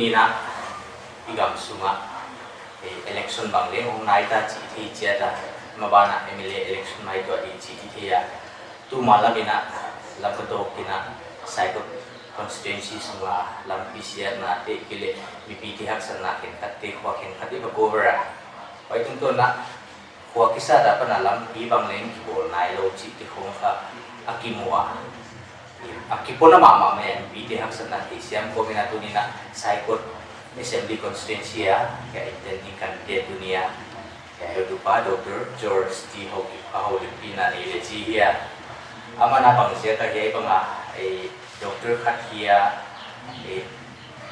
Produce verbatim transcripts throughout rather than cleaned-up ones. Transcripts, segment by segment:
Tuni in ah, i gam sung ah, eh, election bang leng hong nai ta chih i thei chiat a, maban ah M L A election nai tuah di chih i thei a. Tuma lam in ah, Lamka tawk in ah, Saikot constituency sung ah, lampi siatna te kileh, mipite haksatna khenkhat te khua khenkhat i va cover a. Huai tungtawn ah, khua kisat apan a lampi bang leng kibawl nailou chih te khong kha a kimu a. A kipona mahmah mai a, mipite haksatna theisiam kawm in ah tuni in ah Saikot Assembly Constituency a, ka intending candidate tuni a, ka heutupa Doctor George T Haokip a houlimpihna nei leh chi hi a. Aman a bang ziak a hiai bang a, eh, doctor khat hi a, eh,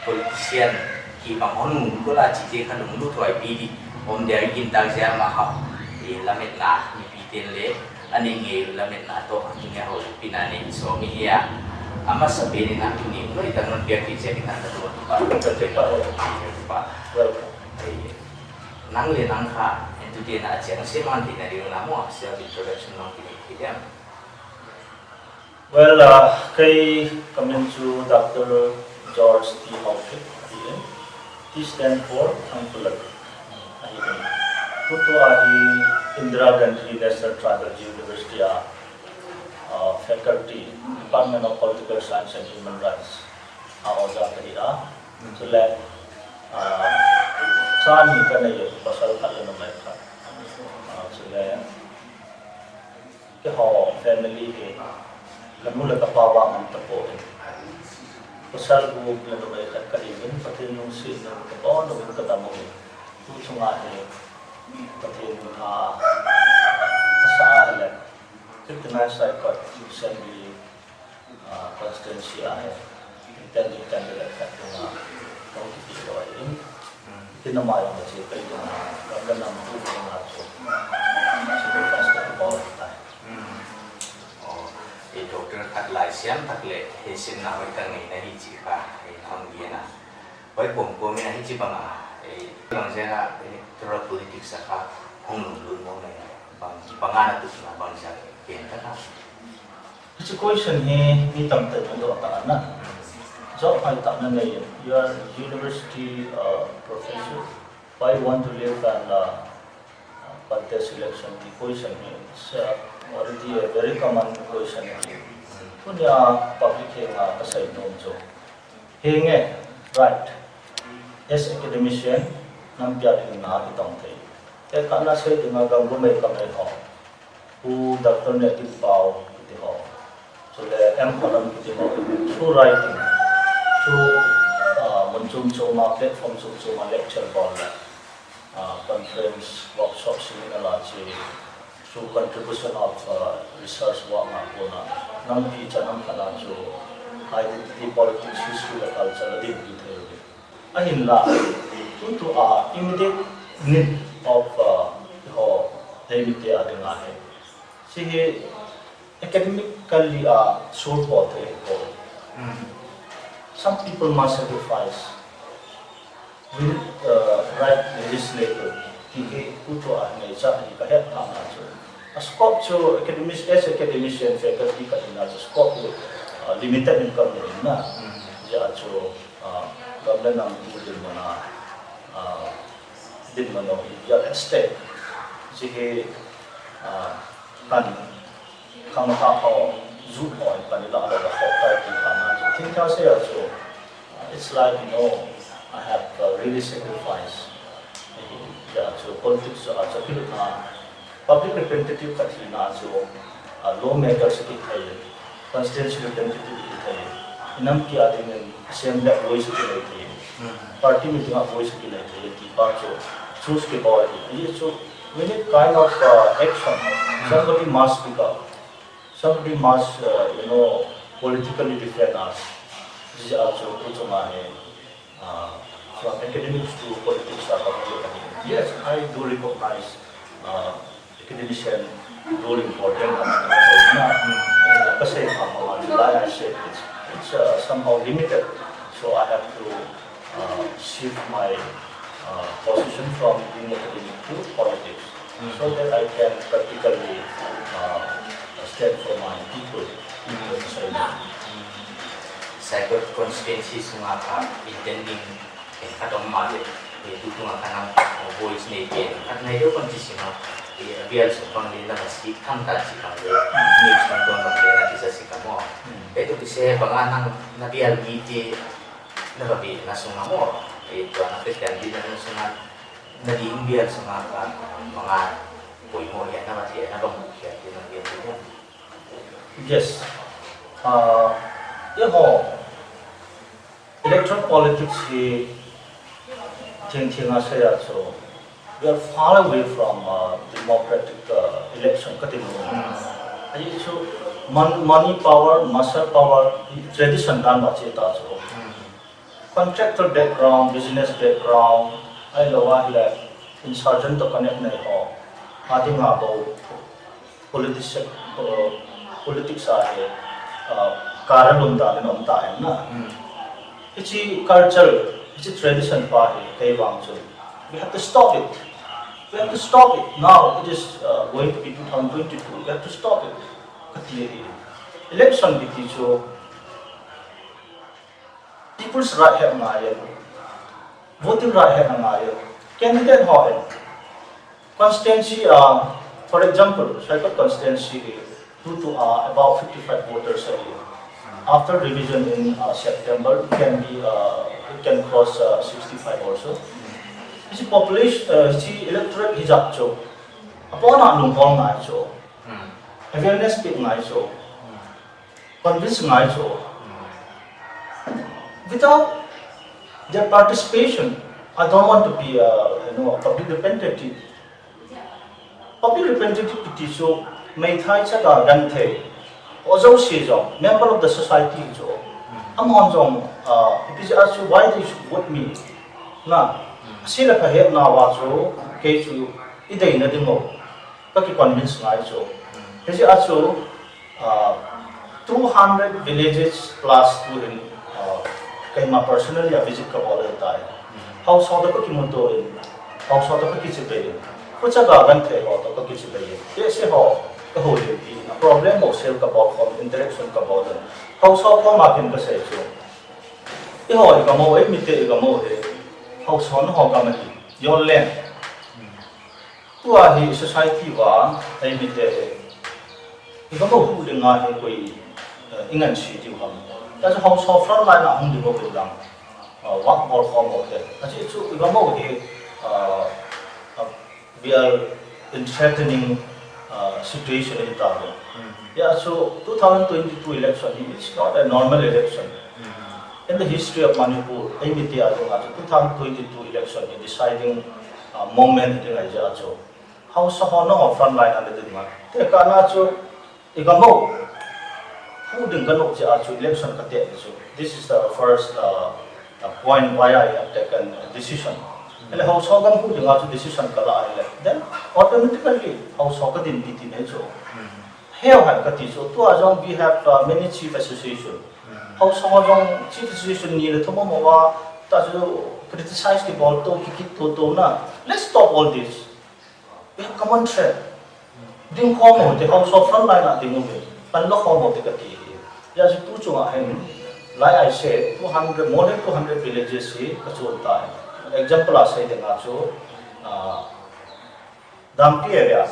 politician hih bang hon nung kol a chih te kha lunglut huai pi di om dia i gintak ziak mah a. Eh, lametna mipite'n leng a neih ngei lametna toh tuni a houlimpihna nei sawm i hi a. A masapen in ah tuni nuai tak non piak theih chiat in ah ka tuantupa Doctor Tengpa Haokip, Tengpa. Welcome. Eh, nang leh nang kha, entute in ah a chiang se man theihna ding in ah maw, self introduction nong kinei thei diam? Well, uh, kei ka min chu Doctor George T Haokip ahi in. T stand for Thangphulak ahi in. Tutua hi Indira Gandhi National Tribal University a, uh, faculty, Department of Political Science and Human Rights a oja ka hi a. Chuleh, uh, cha nih ka nei a, pasal khat leh numei khat. Uh, chuleh, Keiho family hi ka nu leh ka pa bang om ta poi. Pasal guk leh numei khat ka hi in, Pathian lungsim in ka bawl lou in ka dam ua. Tu chung ah hi Pathian in a sa a leh, fifty-nine Saikot Assembly, ah, constituency a hi. Intending candidate khat tungah kong kipih lou ahi. Tina mai ong chi kai tungah, gam leh nam tu tungah chu. Sacrifice ka bawl ta. Hmm. Oh, eh, doctor khat laisiam tak leh, eh, sinna hoih tak nei na hi chih kha, eh, hon gen a. Huai pawmkawm in ah hichibang a, eh, bang ziak a, eh, electoral politics a kha hong lunglut mawk na, bang, bang a na tukna bang ziak pen tak a. Hichi question hi mi tamtak in a dot ta na. Jawm hoih tak na nei, you are university, uh, professor. Why you want to leave and, uh, contest election? Ti question hi, it's, uh, already a very common question. Tuni a public henga ka sai nuam chu. Henge, right. As academician, nampi a ding in ah i tong thei. Te ka na sei ding a gam lum ei kam ei ho. Pu Doctor Neh Tin Pau kiti ho. Chuleh M Holam kiti ho. Through writing, through, ah, mun chom chom a, platform chom chom a lecture bawl leh, ah, conference, workshop, seminar a chi, through contribution of, ah, research work a kona, nampi cha nam khat a chu identity politics, history leh culture a ding ki thei. Ahinla, tutua immediate need of, uh, ho, hei mite a ding a hi. Chi hi academically a sur pawl thei pawl. Mm. Some people must sacrifice. We need, uh, right legislator. Ti hi tutua ngaicha hi ka hetna chu. A scope chu academic, as academician, faculty ka hihna chu scope hi, uh, limited in ka hihna. Mm. Hijeh chun, ah, gam leh nam tu dinmun a, ah, dinmun a hi, ya, at stake. Chi hi, ah, kan khang ta ho, zu ho, kan la la ho, ta ti kan na. Tin ta se ya chu, ah, it's like, you know, I have, uh, really sacrificed. Ya chu politics chu a chu pil na. Public representative khat hihna chu, ah, lawmakers ki thei, constituency representative ki thei, i nampi a ding in assembly a voice ki nei thei, hmm, party meeting a voice ki nei thei, ti pa chu choose ki bawl hi. Hi chu, we need kind of, uh, action. Hmm. Somebody must speak up. Somebody must, uh, you know, politically defend us. This is also tu chung a hi. Uh, from academics to politics, uh, yes, I do recognize, uh, academician role important, uh, na, uh, kasi pa, uh, like I said, it's, it's, uh, somehow limited. So I have to, uh, shift my, uh, position from being academic to politics. Mm. So that I can practically, uh, stand for my people in the society. Mm. Saikot constituency sunga kha intending Khat om mah leh, eh, tu tunga kha nang, eh, voice nei pen, khat nei deuh kon chi sima, eh, a bial sung bang leh na va sik tham ta chi bang leh, news nang tuang bang leh na chi sa sik a maw. Hmm. Eh, tu kisai bang a nang na bial mite, na va bial na sunga maw. Eh, tua na Christian bial na sunga, na ding bial sunga kha, bang a poimoh hia na va thei, na va mu hia, ti na bial ti hia. Yes. Ah, ya ho. Electoral politics hi thingthing a saya chu, we are far away from, uh, democratic, uh, election ka ti maw. Hmm. Ahi chu mon-, money power, muscle power, tradition dan va chi ta chu. Hmm. Contractor background, business background, ahilou a hileh insurgent toh connect nei ho. A ding a bou politics, uh, politics a hi, uh, kara lum dan in om ta in na. Hmm. Hichi culture, hichi tradition pa hi kei vang chu, we have to stop it. We have to stop it. Now it is, uh, going to be two thousand twenty-two. We have to stop it. Ka ti hi. Election kiti chu, people's right hi a ngai e. Voting right hi a ngai e. Candidate ho e. Constituency, uh, for example, Saikot constituency, two to, uh, about fifty-five voters a year. After revision in, uh, September, it can be, uh, it can cross, uh, sixty-five also. Hichi population, uh, hichi electorate hi zat chu, a pawna lungkham ngai chu, awareness piak ngai chu, convince ngai chu. Without their participation, I don't want to be a, you know, a public representative. Public representative kiti chu, meithai chak a gan thei, aw zosia zong, member of the society chu, amahon zong, uh, ipi zi a chu, why they should vote me? Na, si la ka het na va chu, kei chu, i deihna ding uh, ka ki convince ngai chu. Hichi a chu, uh, two hundred villages plus tu in, uh, keimah personally a visit ka bawl ta. Haosa toh ka kimuto in, haosa toh ka kichibai in, khuchak a gan thei ho toh ka kichibai in, tehse ho ka houlimpi in, a problem ho sel ka bawl khawm, interaction ka bawl in, haosa khawng a kin ka sei chu. I ho i gam uh, ei mite i gam uh hi, haosa na ho gam ahi, your land. Tua hi society va, ei mite hi, i gam uh huh ding a hi koi, eh, i ngan si diu ham. That's how, so front line a hung ding uh bil dang. Uh, work bawl khawm uh te. Achi chu i gam uh hi, uh, uh, we are in threatening, uh, situation in Talo. Ya chu two thousand twenty-two election hi, it's not a normal election. In the history of Manipur, ei mite a ding a chu two thousand twenty-two election hi deciding, uh, moment hi ding ahi a chu. Haosa ho na ho front line a ding a. Te ka na chu, i gam uh huh ding ka nuh chia chu election ka teh chu. This is the first, uh, uh, point why I have taken a decision. Ele haosa gam huh ding a chu decision ka la ai le. Then automatically haosa ka din ti ti ne chu. Heuhan ka ti chu, tua zong we have, uh, many chief association. Haosa zong chief association ni le thum a maw, ta chu criticize ki bawl to, ki kit to to na. Let's stop all this. We have common thread. Ding khawm uh te, haosa front line a ding uh ve. Pan la khawm uh te ka ti hi. Ya chu tu chung a hin, like I said, two hundred, more than two hundred villages hi ka chuan ta. Example a sei ding a chu, uh, Dampi area.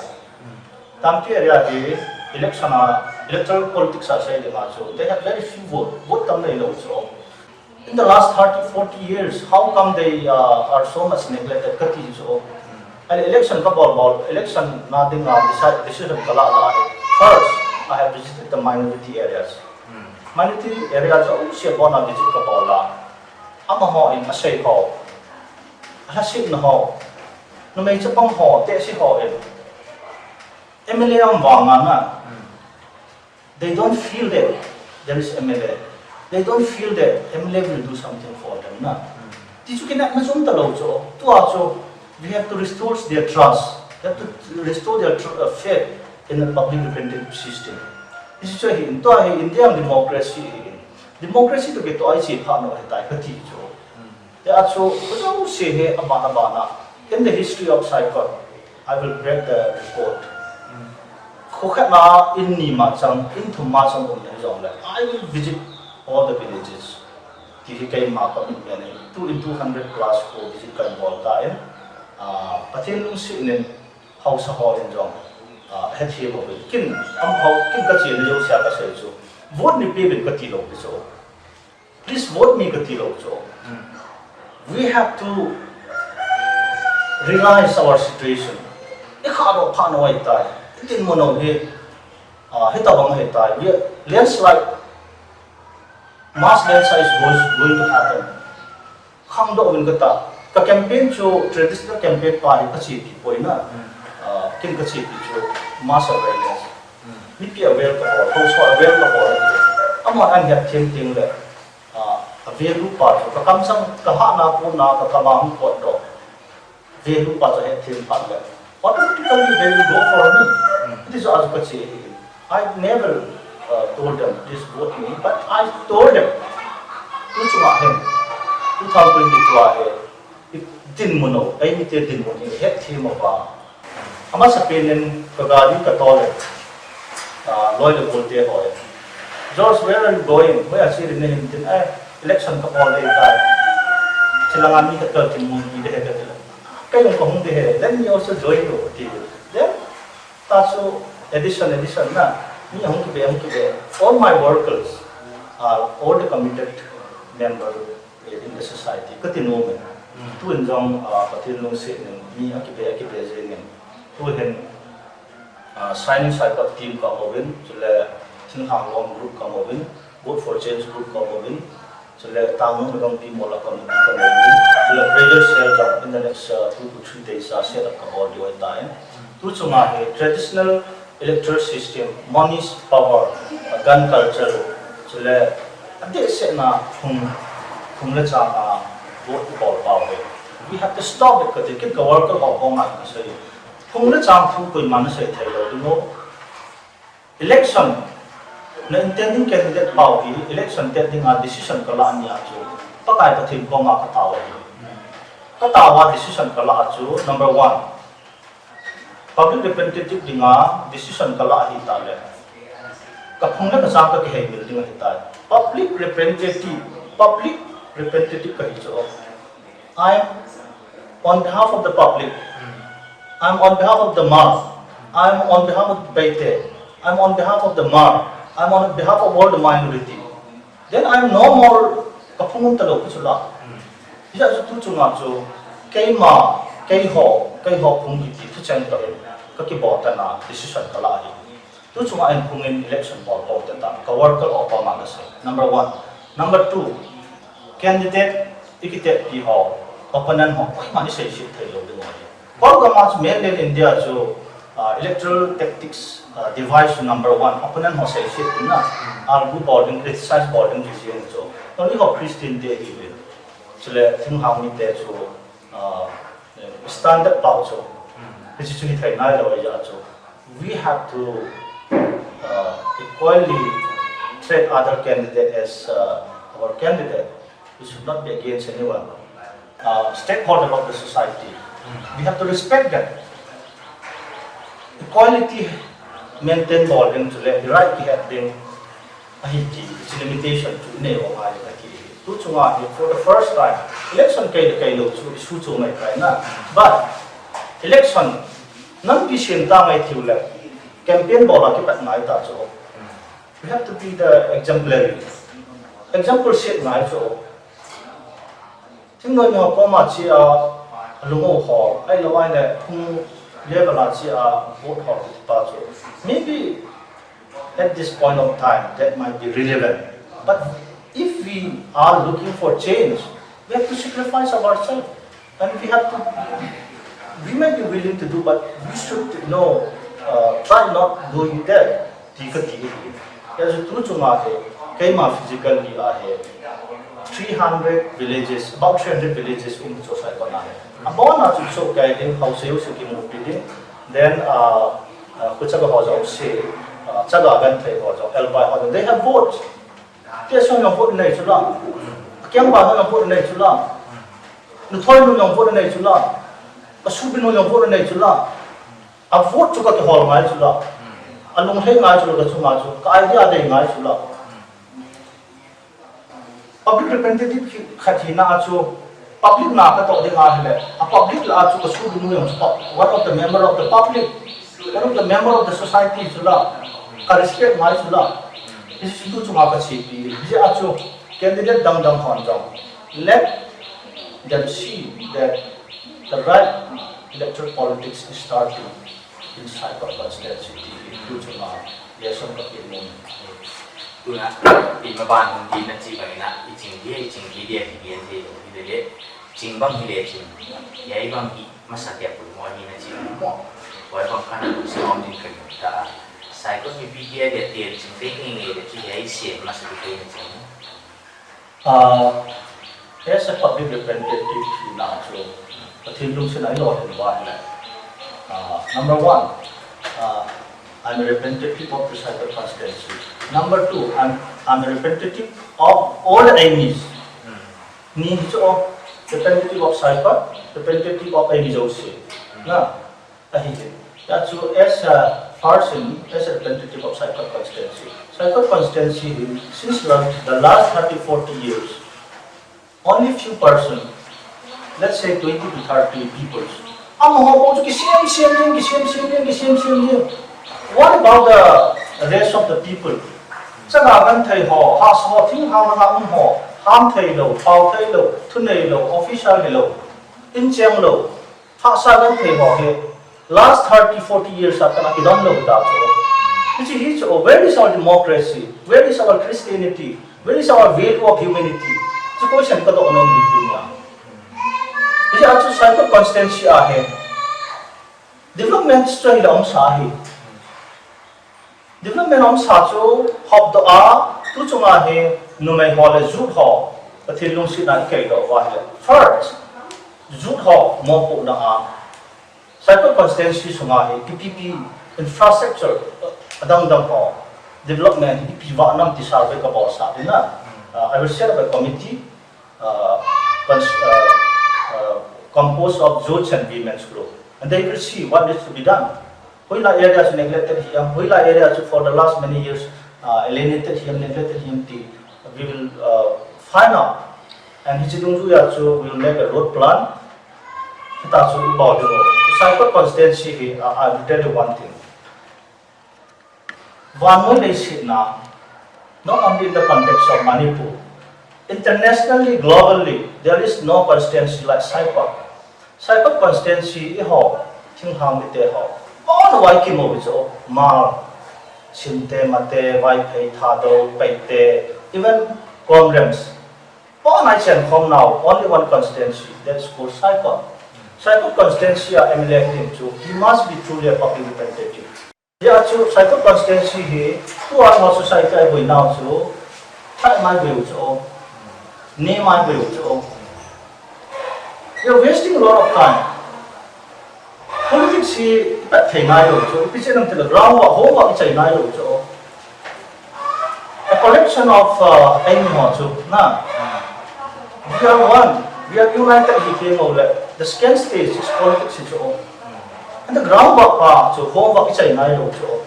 Dampi area hi election a, electoral politics a sei ding a chu, they have very few vote. Vote tam nei lou chu. In the last thirty, forty years, how come they, uh, are so much neglected? Ka ti chu. Ai election ka bawl bawl, election na ding a decide, decision ka la la. First, I have visited the minority areas. Minority area chu, um, sia bawl na visit ka bawl la. Amah ho in a sei ho, a la sik na ho, numei chapang ho, tehse ho in, M L A om vang a na. They don't feel that there is M L A. They don't feel that M L A will do something for them na. Ti chu kinakna zom ta lou chu. Tua chu, we have to restore their trust. We have to restore their tr-, uh, faith in the public representative system. Hichi chu hi, tua hi India democracy hi. Democracy toh kituak chi pha no hi tai ka ti chu. Te a chu, kuzau si he a ban a ban a. In the history of Saikot, I will break the record. Kho khat na inn ni mah chang, inn thum mah chang om nei zong le, I will visit all the villages. Ti hi keimah commitment ahi. Two in two hundred plus ko visit kan bawl ta in. Ah, Pathian lungsim in hausa haw in zong, ah, het hi mo kin am haw kin ka chi ni yo sia ka sei chu. Vote ni pe bin ka ti lou pi chu. Please vote me ka ti lou chu. We have to realize our situation. I kha ro pha no ai tai. Tin mo no hi, ah, hi ta bang hi tai. We are landslide, mass landslide is going, going to happen. Khang do win ka ta. Ka campaign chu traditional campaign pa hi ka chi ti poi na. Ah, kin ka chi ti chu mass awareness. Mi pi aware ka bol, ko so aware ka bol. Amah an hiat thim ting le. Ah, a value pa chu ka kam sang ka ha na pu na ka kama hung kot do. Value pa chu het thim phat le. Automatically they will go for me. It is as ka chi. I never, uh, told them, "Please vote me," but I told them. Tu chunga hen. Two thousand twenty-two a he. Din mun o, ei mi te din mun hi het thim a pa. Amasa pen in ka gari ka tol e. Ah, loi le bol te ho e. "George, where are you going?" Hoi a chi rin ne hin tin, "Eh, election ka bol de ta. Chilanga mi ka kal tin mun ki de he ka tila. Ka yung ka hung de he. Let me also join you," ti. Then, ta su addition, addition na. Mi hung ki be, hung ki be. All my workers are all the committed member in the society. Ka ti nuam e. Tu in zong, ah, Pathian lungsim in mi a ki be, a ki be zing in. Tu hin, ah, Shining Cycle team ka om in, chule Thinghang Lawm group ka om in, Vote for Change group ka om in, chule Tangmung Midong Pi Mola committee ka om in, chule pressure cell zong in the next, ah, two to three days, ah, set up ka bawl di oi ta in. Tu chunga hi traditional electoral system, money is power, gun culture, chule a deh seh na phung, phung le chang a vote i bawl pau ve. We have to stop it ka ti, kin ka worker ho ho ngai ka sei. Phung le chang thu koimah in sei thei lou ding o. Election, na intending candidate pau hi, election te ding a decision ka la ni a chu. Pakai Pathian koma ka tau hi. Ka tau a decision ka la a chu, number one. Public representative dinga decision ka la hi ta le. Ka phung le ka chang ka kihei mil ding hi ta. Public representative, public representative ka hi chu. I'm on behalf of the public. I'm on behalf of the mass. I'm on behalf of the Paite. I'm on behalf of the Hmar. I'm on behalf of all the minority. Then I'm no more ka phung um ta lou ka chu la. Hia chu tu chunga chu keimah, keiho, keiho phung ki ti thu chang ka in ka ki bawl ta na decision ka la hi. Tu chunga in phung in election bawl bawl te ta ka worker ho pa ma ka sei. Number one. Number two. Candidate i ki te pi ho, opponent ho, koimah in sei sit thei lou ding o hi. Kawlgam a chu mainland India chu, ah, electoral tactics, ah, device number one, opponent ho sei sit na, argue bawl ding, criticize bawl ding chu ziang chu. Only ho Christian te hi ve. Chule Thinghang mi te chu, ah, standard pau chu. Hichi chu hi thei nai lou ya chu. We have to, uh, equally treat other candidate as, uh, our candidate. We should not be against anyone. Uh, stakeholder of the society. We have to respect them. Equality maintain bawl ding chule, right ki het ding. Ahi ki, chi limitation chu nei o ngai ka ti. Tu chunga hi for the first time. Election kei le kei lou chu issue chu mai kai na. But election nampi siam ta ngai thei le campaign bawl a kipat ngai ta chu. We have to be the exemplary. Example set ngai chu. Thingnoimi ho koma chi a, a lung o ho, ai lo ai le, phung level a chi a, vote ho, pa chu. Maybe at this point of time, that might be relevant. But if we are looking for change, we have to sacrifice ourselves. And we have to, we may be willing to do, but we should know, uh, try not doing that. Ti ka ti hi. Ya chu tu chunga hi, keimah physically a hi, three hundred villages, about three hundred villages um chu sai kona hi. A bawl na chu chu kai ding, hau se u se ki mu pi ding. Then, uh, uh, ku chaga ho zong se, uh, chaga gan thei ho zong, elbai ho zong, they have votes. Ti a song zong vote nei chu la. Kiang ba zong vote nei chu la. Nu thoi nu zong vote nei chu la. Ka su bi nu zong vote nei chu la. A vote chu ka kihol ngai chu la. A lung hei ngai chu la ka chu ngai chu. Ka idea dei ngai chu la. Public representative khat hihna chu public na ka toh ding ahih leh, a public la chu ka sut nu jong chu pub-, one of the member of the public, one of the member of the society chu la, ka respect ngai chu la. Hichi chu tu chunga ka chi pi. Hichia chu candidate dangdang hon jong, let them see that the right electoral politics is starting in Saikot constituency. Tu chunga lesson ka pi mun. Tuna, i maban hong di na chi bang na, i ching dia, i ching dia, dia, dia, dia, dia, dia, ching bang hi le ching, hiai bang hi masa dia pun mo hi na chi mo. Wai bang kana lu sa om din ka ta. Saikot mi pi dia dia dia ching te nge nge dia chi hiai se masa di ka na chi. Ah, as a public representative hihna chu, Pathian lungsim a i lawm hi bang ahia. Ah, number one, ah, I'm a representative of the Saikot constituency. Number two, I'm, I'm a representative of all the Aimis. Hmm. Ni hi chu, representative of Saikot, representative of Aimi jouse. Hmm. Na, ahi hi. That chu as a person, as a representative of Saikot constituency. Saikot constituency hi, since the, the last thirty, forty years, only few person, let's say twenty to thirty people. Amaho bou chu kisem sem ding, kisem sem ding, kisem sem ding. What about the rest of the people? Chaka kan thei ho, ha so thing ha ma um ho, ham thei lou, pau thei lou, thunei lou, official hilou, in cheng lou. Haksa kan thei ho hi last thirty, forty years a kana kidon lou ta chu. Hichi hi chu, where is our democracy? Where is our Christianity? Where is our value of humanity? Chu question ka dong nung di tu nia. Hichia chu Saikot constituency a hi development chu hi la om sa hi. Development om sa chu hop doh a, tu chunga hi numei ho leh youth ho, Pathian lungsim a i kei doh ua hi leh. First, youth ho mohpuakna a. Saikot constituency sunga hi P P P infrastructure adangdang ho development hi pi va nam ti survey ka bawl sa ding a. Uh, I will set up a committee, uh, cons-, uh, uh, composed of youths and women's group, and they will see what needs to be done. Hoilai area chu neglected hiam, hoilai area chu for the last many years, uh, alienated hiam, neglected hiam ti, we will, uh, find out. And hichi dungjuia chu we will make a road plan. Hita chu i bawl ding uh. Saikot constituency hi, uh, I will tell you one thing. Vannoi leiset a, not only in the context of Manipur, internationally, globally, there is no constituency like Saikot. Saikot constituency i ho, thinghang mite ho, pon a vai kimu chu, Hmar, Simte, Mate, Vaiphei, Thadou, Paite, even Komrems. Pon a i chian khawm nau, only one constituency, that's called Saikot. Saikot constituency a M L A ding chu, he must be truly a public representative. Hichia chu Saikot constituency hi, tu a hon society a i buai nau chu, thai mai buai uh chu, ne mai buai uh chu. You're wasting a lot of time. Politics hi i pat thei nai lou chu, i pi chen am tila ground wa, home wa i chai nai lou chu. A collection of, uh, Aimi ho chu, na. We are one. We are united hi kei mo le. The second stage is politics hi chu. And the ground wa pa chu, home wa i chai nai lou chu.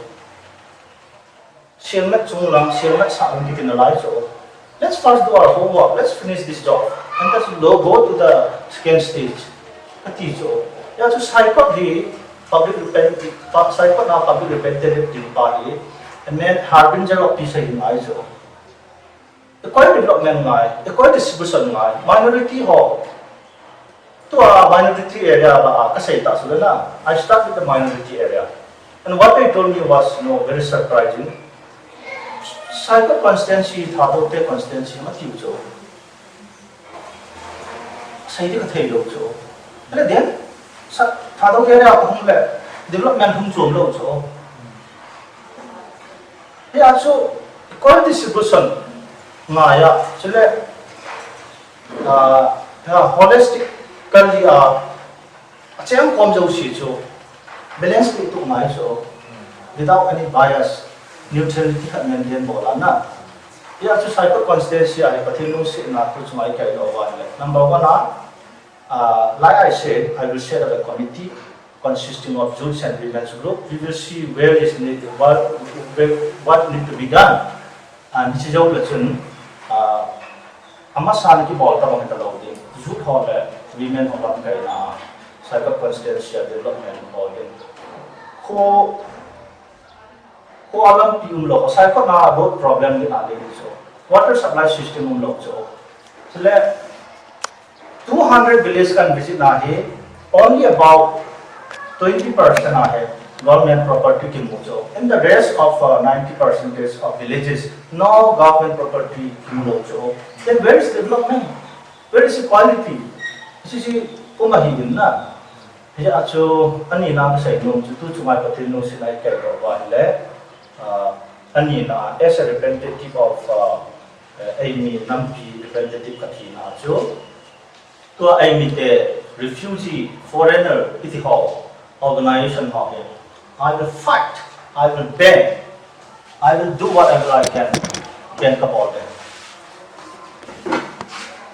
Siangmat chunglang, siangmat sa ung kitin a lai chu. Let's first do our homework. Let's finish this job. And let's go, go to the second stage. Ka ti chu. Hichia chu Saikot hi public representative, pa, Saikot a public representative ding pa hi, a main harbinger of peace hi ngai chu. Equal development ngai, equal distribution ngai, minority ho. Tua minority area la a ka sei ta su le na. I start with the minority area. And what they told me was, you know, very surprising. Saikot constituency, Thadou te constituency, ma tiu chu. Sei di ka thei lou chu. Ele then, sa, Thadou area ka hung le, development hung chuam lou chu. Hichia chu equal distribution ngai a, chule, ah, ah, holistically a, a cheng kawm zosia chu balance pih tuh ngai chu, without any bias, neutrality khat maintain bawl a na. Hichia chu Saikot constituency a hi Pathian lungsimna tu chunga i kei lou ua le. Number one a, Uh, like I said, I will set up a committee consisting of youths and women's group. We will see where is need, what, where, what need to be done. And this is all the, uh, A masa in kibawl ta bang hi ta lou ding. Youth ho leh women ho lamkaihna, Saikot constituency a development bawl ding. Khua, khua lampi umlou, Saikot na road problem ding a ding chu. Water supply system umlou chu. Chuleh two hundred village kan visit na hi, only about twenty percent ahi government property kimu chu. In the rest of, uh, ninety percentage of villages, no government property kimu lou chu. Then where is development? Where is equality? Hichi chu kum ahi in na. Hichia chu a nihna ka sei nuam chu tu chu ngai Pathian lungsim a i tel louh a leh, uh, a nihna as a representative of, uh, uh, eimi nampi representative ka hihna chu. Tua eimite refugee, foreigner, i chih ho, organization ho hi. I will fight, I will bend, I will do whatever I can, bend ka bawl ding.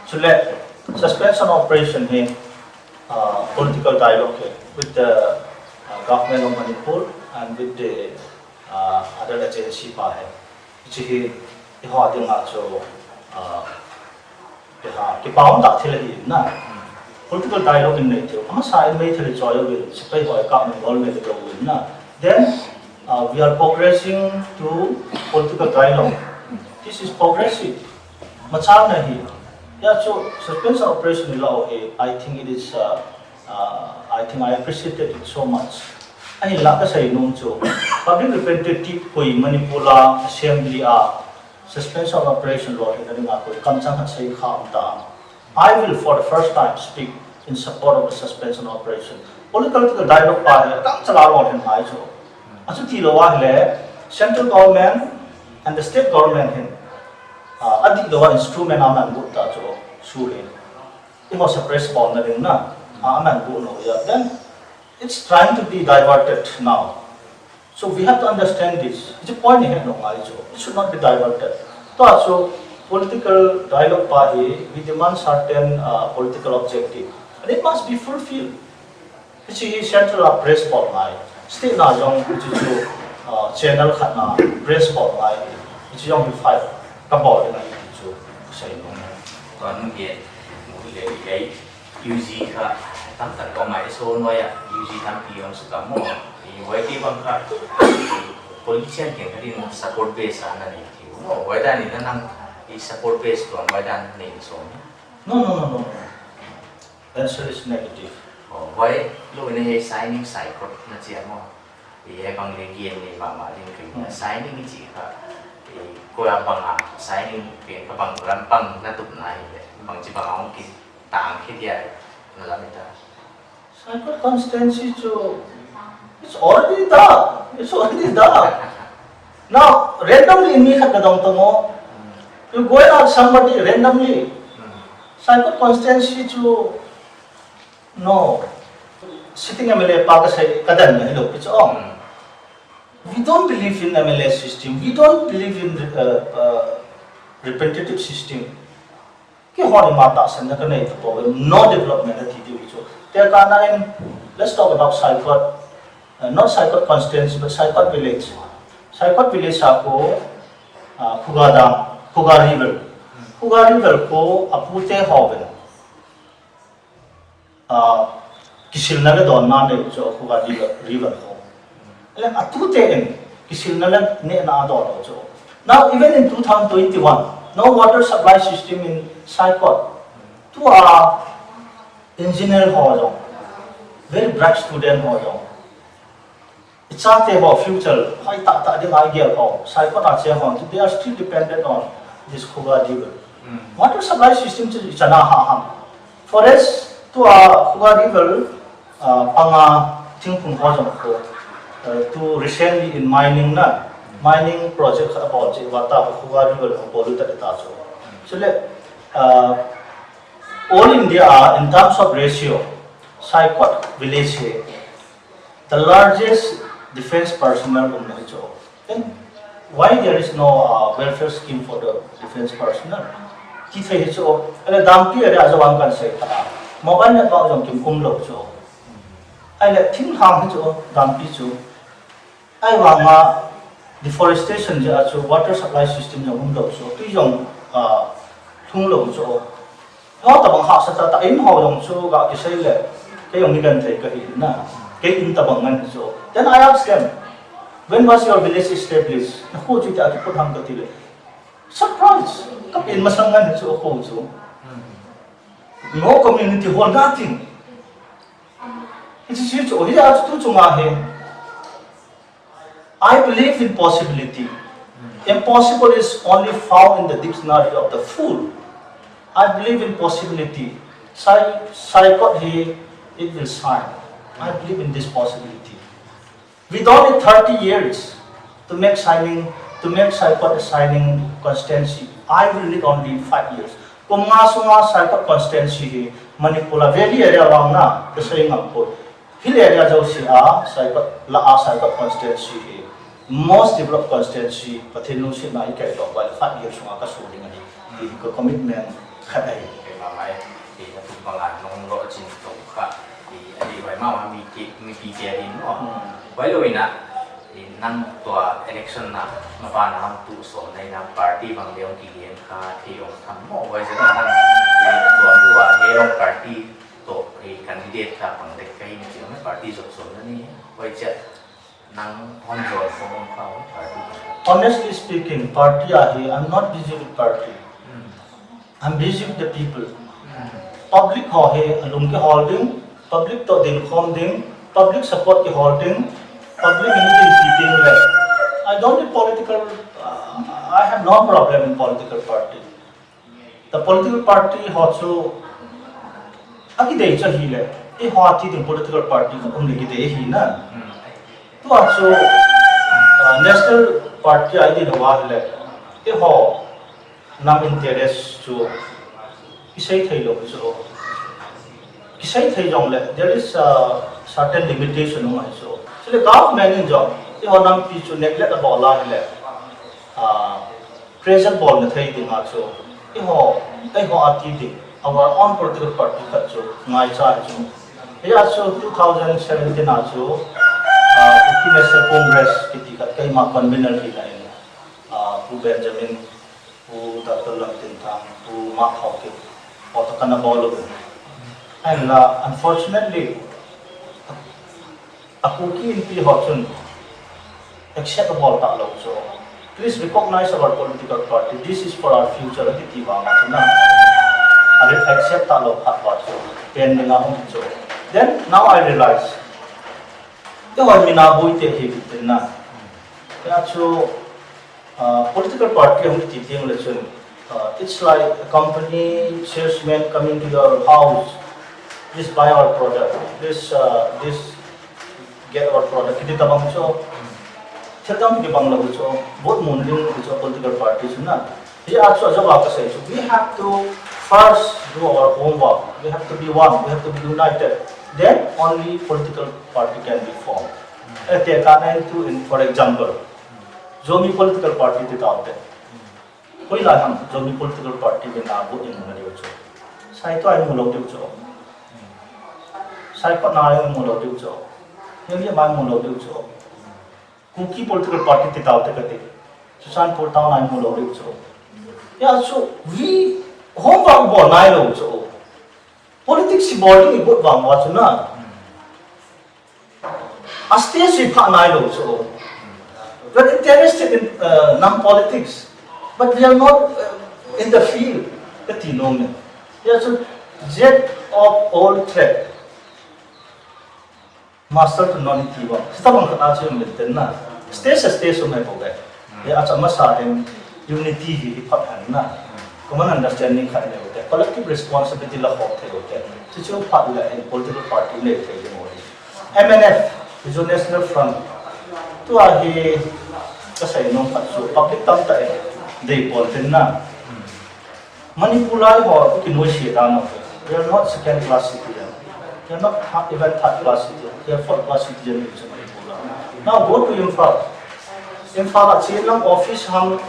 Chuleh, suspension operation hi, uh, political dialogue hi, with the, uh, government of Manipur and with the, uh, other agency pa hi. Hichi hi, i ho a ding a chu, uh, Kiha, kipak tak thil ahi na. Political dialogue in nei thei. A masa in Meitei leh Choi uvin, sepaih ho kap in involvement lou uvin na. Then, uh, we are progressing to political dialogue. This is progressive. Machana hi. Hiai chu suspension operation i la uh, I think it is, uh, uh, I think I appreciated it so much. Ahinlah ka sei nuam chu. Public representative koih Manipur a, assembly a, suspension of operation lawhna ding a koih kamchang khat sei kha om ta. I will for the first time speak in support of the suspension of operation. Political dialogue pa hi a dang chala lawhna ngai chu. A chu ti lou a hileh central government and the state government hin, uh, a diklou a instrument a man buh ta chu su hi. I ho suppress bawlna ding na, uh, a man buh nou ia. Then it's trying to be diverted now. So we have to understand this. Hichi point hi het nou ngai chu. It should not be diverted. Tua chu political dialogue pa hi, we demand certain, uh, political objective. And it must be fulfilled. Hichi hi central a press bawl ngai. State na zong hichi chu, uh, channel khat na press bawl ngai. Hichi zong hi fight ka bawl ding ahi chu sei nuam. Tua nu gen, mu le i U G kha tamtak ka om a, so nuai a U G tampi om suk a maw. I huaite bang kha, i politician teng kha din support base a na nei thei uh maw. Huai dan in na nang i support base tuan huai dan nei sawm. No, no, no, no, no. Answer is negative. Oh, huai lou in hiai signing Saikot na chi a maw. I hiai bang leng gen nei mahmah ding ka hi. Hmm. Signing i chih kha, i kua bang a signing pen kha bang lam bang na tup na hi leh, bangchi bang a hong kitang khe dia na lam i ta. Saikot constituency chu, it's already there. It's already there. Now, randomly mi khat ka dong ta maw. Hmm. You go and ask somebody randomly. Hmm. Saikot constituency chu, no, sitting M L A pa ka sei ka dan na hilou pi chu ong. Hmm. We don't believe in M L A system. We don't believe in, uh, uh, representative system. Kei hon i mah tahsan na ka nei ta poi, no development a ti di uh chu. Te ka na in, let's talk about Saikot, uh, not Saikot constituency, but Saikot village. Saikot village a ko, uh, Khuga Dam, Khuga River. Khuga River ko a pute ho ven. Ah, kisilna leh dawnna nei uh chu Khuga River, River ho. Leh a tute in kisilna leh nehna a dawn uh chu. Now, even in two thousand twenty-one, no water supply system in Saikot. Tua engineer ho zong, very bright student ho zong. I chate ho future hoih taktak ding a i gel ho, Saikot a cheng ho, they are still dependent on this Khuga River. Mm. Water supply system chu i chan a hah ham. Forest tua Khuga River, uh, panga thingphung ho zong ko. Uh, tu recently in mining na, mining project khat a bawl chih uah ta Khuga River a polluted ta chu. Chuleh, uh, all India, uh, in terms of ratio, Saikot village hi the largest defense personnel umna hi chu. Then why there is no, uh, welfare scheme for the defense personnel? Ti thei hi chu. Ahileh dampi area a zong kan sei ta. Mobile network zong kim umlou chu. Ahileh thinglhang hi chu, dampi chu. Ahivang a deforestation jeh a chu water supply system zong umlou chu. Tui zong, uh, Thum lou chu. Hau tabang hahsa ta ta in hau dong chu ka kisai le. Kei hong ni kan thei ka hi na. Kei in tabang ngan chu. Then I ask them, "When was your village established?" Na khu chu ta ki put ham ka ti le. Surprise. Ka pen masang ngan chu khu chu. No community hall, nothing. It is huge. Oh, yeah, tu chunga hi. I believe in possibility. Impossible is only found in the dictionary of the fool. I believe in possibility. Sai, sai kot hi, it will shine. I believe in this possibility. We don't need thirty years to make shining, to make Saikot a shining constituency. I will need only five years. Kum nga sunga Saikot constituency hi Manipur a valley area vang na, ka sei ngam poi. Hill area zosia, Saikot, la a Saikot constituency hi most developed constituency, Pathen lungsetna i kai tou, while five years sunga ka su ding ahi. Ti ka commitment khat ahi. Kei mah mai, ti na tu banga nong lo chin tou kha, ti ahi vai mah mah mi ki, mi pi ke din no. Hmm. Vai lo ina, ti nang tua election na, na pa na tu so na ina party bang leong ki yen kha, ti ong tham mo, vai se na nang, ti tua tu a leong party to, ti candidate kha bang dek kai ni ti na party zot so na ni, vai che. Nang hon zol khong om kha hon party. Honestly speaking, party ahi, I'm not busy with party. Hmm. I'm busy with the people. Hmm. Public ho hi, a lung ki holding, public to din khom ding, public support ki holding, public meeting ki ding le. I don't need political, uh, I have no problem in political party. The political party ho chu a kidei chu hi le, i ho a ti ding political party kha um le kidei hi na. Hmm. Tua chu, uh, national party a i din a wa le, i ho nam interest chu i sei thei lou chu. Ki sei thei zong le, there is a certain limitation um ahi chu. Chule government in zong, i ho nampi chu neglect a bawl a hi le, uh, pressure bawl na thei ding a chu, i ho, i ho a ti ding, our own political party khat chu, ngaicha hi chu. Hi a chu two thousand seventeen a chu, ah, Kuki National Congress kiti khat keimah convener hi na in, ah, Pu Benjamin, Pu Doctor Lamtinthang, Pu Mak Haokip, ho toh kana bawl uh. And, uh, unfortunately, a Kuki Inpi ho chun accept a bawl ta lou chu. Please recognize our political party. This is for our future, a kiti vang a chu na. A ri accept ta lou khat va chu. Pen ding a hong chu. Then now I realize. Te hoi mina bui te hi ki tin na. Ya chu, uh, political party hong ti tiang le chun. Uh, it's like a company salesman coming to your house. Please buy our product. Please, uh, this get our product. Kiti tabang chu. Thil tam ki bang lou chu. Vote mun ding chu political party chu na. Hi a chu a jawab ka sei chu. We have to first do our homework. We have to be one. We have to be united. Then only political party can be formed. Eh, te ka nai tu in, for example, Zomi political party ti tau te. Hoilai ham Zomi political party bina bu in na diu chu. Saituai mu lou diu chu. Saikot na mu lou diu chu. Niangliamai mu lou diu chu. Kuki political party ti tau te ka ti. Churachandpur town nai mu lou diu chu. Ya chu, we homework bawl nai lou chu. Politics i bawl ding i bawl vang ua chu na. A stage i phah nai lou chu. We're interested in, uh, nam politics, but we are not, uh, in the field. Ka ti nom ne. Ya chu, jack of all trade, master to none ti va. Tabang khat a chu um le ten na. Stage, stage um e ko ge. Ye a chama sa em unity hi hi phat han na. Common understanding khat le te. Collective responsibility la khop thei te. Chu chu phat le in political party le thei mo. M N F, Mizo National Front. Tua hi ka sai nom khat chu public tam ta e. Dei pon ten na. Manipur lai ho ki nuai sia dan a. We are not second class citizen. We are not th-, even third class citizen. We are fourth class citizen in Manipur lai. Now go to Imphal. Imphal a chin lam office ham,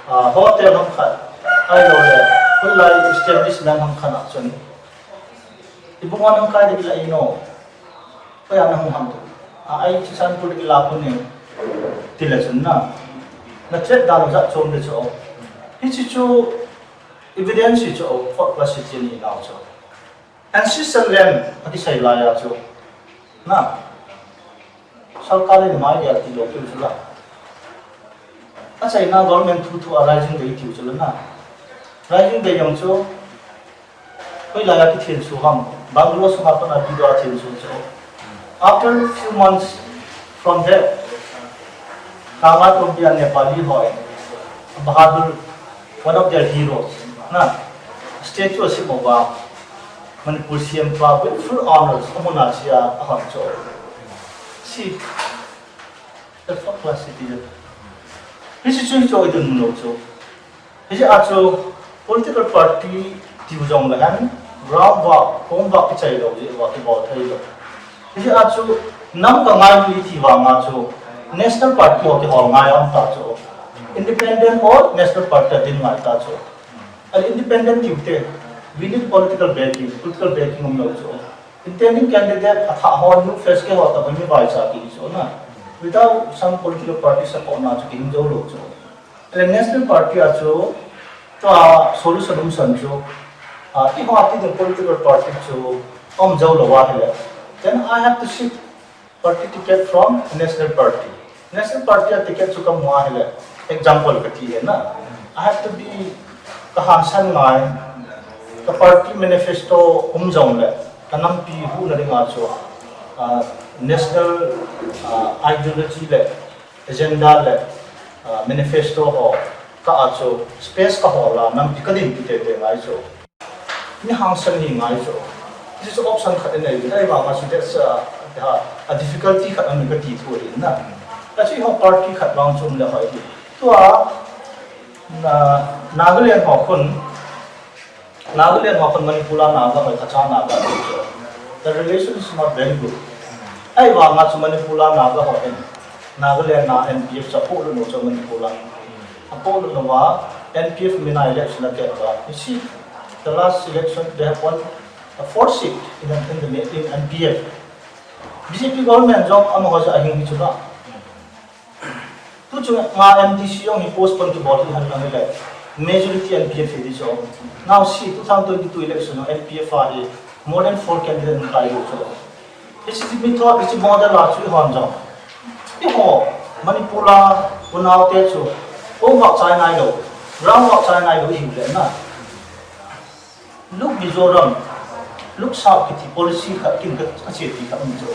ah, hotel ham khat. Ai lo le, hoilai establishment ham khat a chun. I bung wan ham kai dik la i no. Koi ana hong ham tu. A ai Churachandpur ki la pun ni. Ti le chun na. Na chet dan zat chom de cho. Hichi chu Evidence hi chu fourth class citizen hi nau chu. Ancestral land a kisai lai a chu, na, sarkar in mai dia ti lo keu chu la. A China government thu thu a Raising Day tiu chu la na. Raising Day jong chu hoilai a kithian chu ham, bungalow sung a pan a video a thian chu chu. After few months from that, Kanga Tombia Nepali hoi, Bahadur, one of their heroes, na, statue a sim uva, Manipur C M pa with full honors, a mun a chia a hon chu. See, the first class citizen. History chu i dun lo chu. Hichia chu political party tiu zong leh hen, ground work, homework kichai lou jeh uah kibawl thei lou. Hichia chu nam ka ngai mi ti vang a chu national party hou kihou ngai om ta chu. Independent or national party a din ngai ta chu. A independent tiu te, we need political backing, political backing om lou chu. Intending candidate a thah hon, new face ke hou ta mi vai sa ki chu na. Without some political party support na chu kihing zou lou chu. Ele national party a chu, tua solution um san chu, ah, i hua ti ding political party chu om zou lou a hile. Then I have to seek party ticket from national party. National party a ticket chu ka mu a hile. Example ka ti hi na. I have to be ka hangsan ngai, ka party manifesto um zong leh, ka nampi huhna ding a chu, ah, national, ah, ideology leh agenda leh, ah, manifesto hou ka a chu space ka hou la nampi ka din pi tete ngai chu. Mi hangsan hi ngai chu. Hichu option khat i nei ding. Ahivang a chu that's a, a difficulty khat a mi ka ti thu hi na. A chu i hou party khat vang chu um leh hoih hi. Tua, na, Nagaland hou khun, Nagaland hou khun Manipur a Naga hoi kha cha Naga hoi chu. The relation is not very good. Ahivang a chu Manipur a Naga hou in, Nagaland a N P F chu a polut lou chu Manipur a. A polut lou a, N P F min a election a kiat a. You see, the last election they have won a four seat in, in the, in N P F. B J P government zong amah hoi chu a hing hi chu la. Tu chu nga M D C jong hi postpone kibawl hi han lang le. Majority N P F hi di chu. Now see, two thousand twenty-two election N P F a hi more than four candidate in kai chu. Hichi mi thot, hichi model a chu i hon zong. I hou, Manipur a, unaute chu. Homework chai nai lou. Ground work chai nai lou hi leh na. Luk Mizoram, luk sa kiti policy khat kin ka, ka chia ti khat um chu.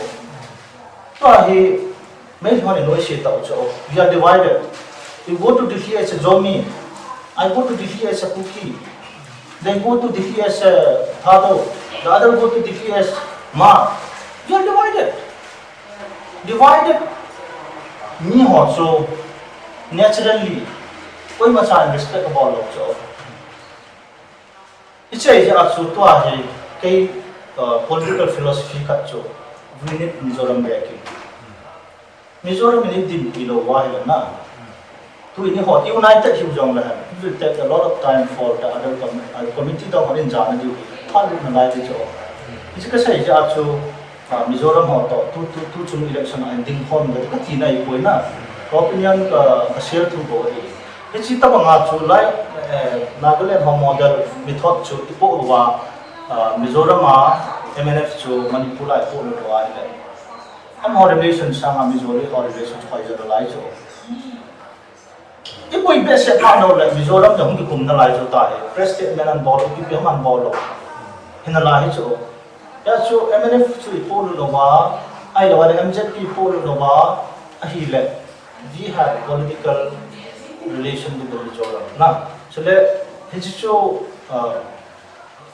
Tua hi, mei hon in oi se tau chu. We are divided. You go to Delhi as a Zomi. I go to Delhi as a Kuki. They go to Delhi as a Thado. The other go to Delhi as Hmar. We are divided. Divided. Mi hou chu naturally, koima chan respect ka bawl lou chu. I chih a chu tua hi kei, uh, political philosophy khat chu, we need Mizoram backing. Mizoram in i dinpi lou a hi leh na. Tu in i hou united hi zong leh hen, it will take a lot of time for the other com-, uh, committee to hon in zan a diu. Pha lut na lai di chu. I chih ka sa i a chu, ah, Mizoram hou toh, tu, tu, tu chung election a ding hon ka, ka ti nai poi na. Ka opinion ka, ka share thu ko hi. Hichi tabang a chu lai, eh, Nagaland hou model mi thot chu i poh ua, ah, Mizoram a M N F chu Manipur a i poh lut ua hi leh. Amah hou relation sang a Mizoram hou relation chu hoi zat lai chu. I pui behseh pha lou leh Mizoram zong kikum na lai chu ta hi. Press statement an bawl, P P M an bawl lou. Hi na lai hi chu. Ya chu M N F chu i polut lou a, ahilou leh M Z P i polut lou a, ahih leh we have political relation with the Mizoram. Na, chu leh, hichi chu, uh,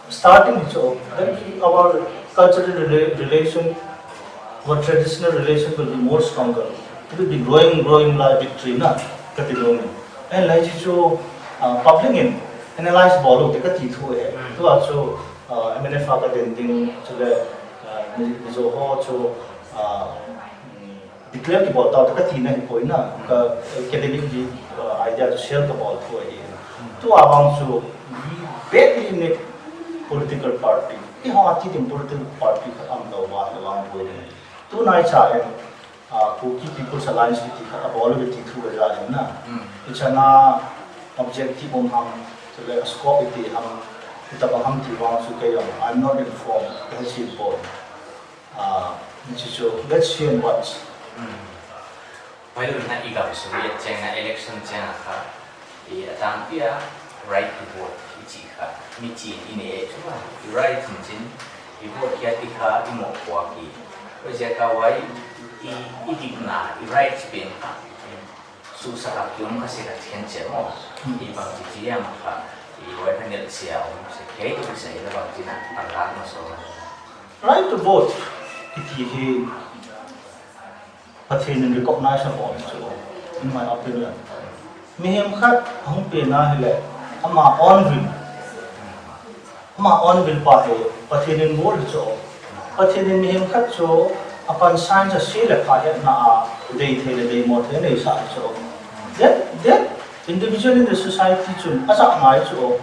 starting hi chu, then our cultural rela-, relation, our traditional relation will be more stronger. It will be growing, growing like victory na, ka ti lou ni. And lai hichi chu, uh, public in analyze bawl lou te ka ti thu e. Mm. Tua chu, uh, M N F a ka den ding chu leh, uh, Mizo hou chu, uh, mm, declare kibawl ta uh te ka ti na hi poi na, ka academic di, uh, idea chu share ka bawl thu ahi. Tua bang chu we badly need political party. I hou a ti ding political party khat om lou a, lou a boi ding. Tunai cha in, uh, Kuki People's Alliance kiti khat a bawl ve ti thu ka za in na. Hmm. I chana objective om hang, Chule a scope i ti ham, i ta bang ham ti vang chu kei jong, I'm not informed, ka he chin pon. Ah, ni chu chu, let's see and watch. Huai lou in i gam sung i cheng a election cheng a kha, i a tangpi a right to vote i chih kha, mi chin i nei chu a, i right in chin, i vote kia ti kha, i mo kua ki. Huaiziak a huai, i, i dikna, i right pen kha. Su sa ka kiom ka si ka chen che mo. I bang chi chi yang kha, i huai kha nel sia om se kei tu sa i la bang chi na, pang la ma so. Right to vote, i ti hi, Pathian in recognize a om chu, in my opinion. Mihem khat hong pe na hi le, ama own will. Ama own will pa hi, Pathian in bol hi chu. Pathian in mihem khat chu, a pan science a si le pha hiatna a, dei thei le dei maw thei nei sa hi chu. That, that individual in the society chun, a zak ngai chu.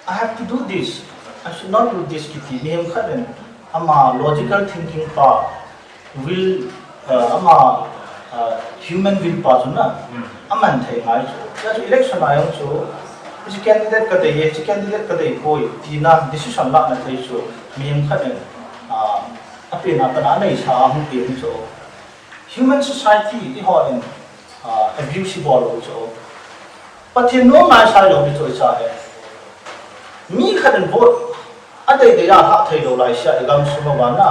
I have to do this. I should not do this kiti. Mihem khat in, ama logical thinking pa, will, uh, ama, uh, human will pa chu na, a man thei ngai chu. Tua chu election a jong chu, hichi candidate ka dei e, hichi candidate ka dei poi, tina decision lahna thei chu, mihem khat in, uh, a pen a pan a nei sa a hong pe hi chu. Human society i hon in, uh, abuse i bawl lou chu. Pathian nuam nai sai lou mi chu i sa he. Mi khat in vote a dei dei a hah thei lou lai sia i gam sung a va na.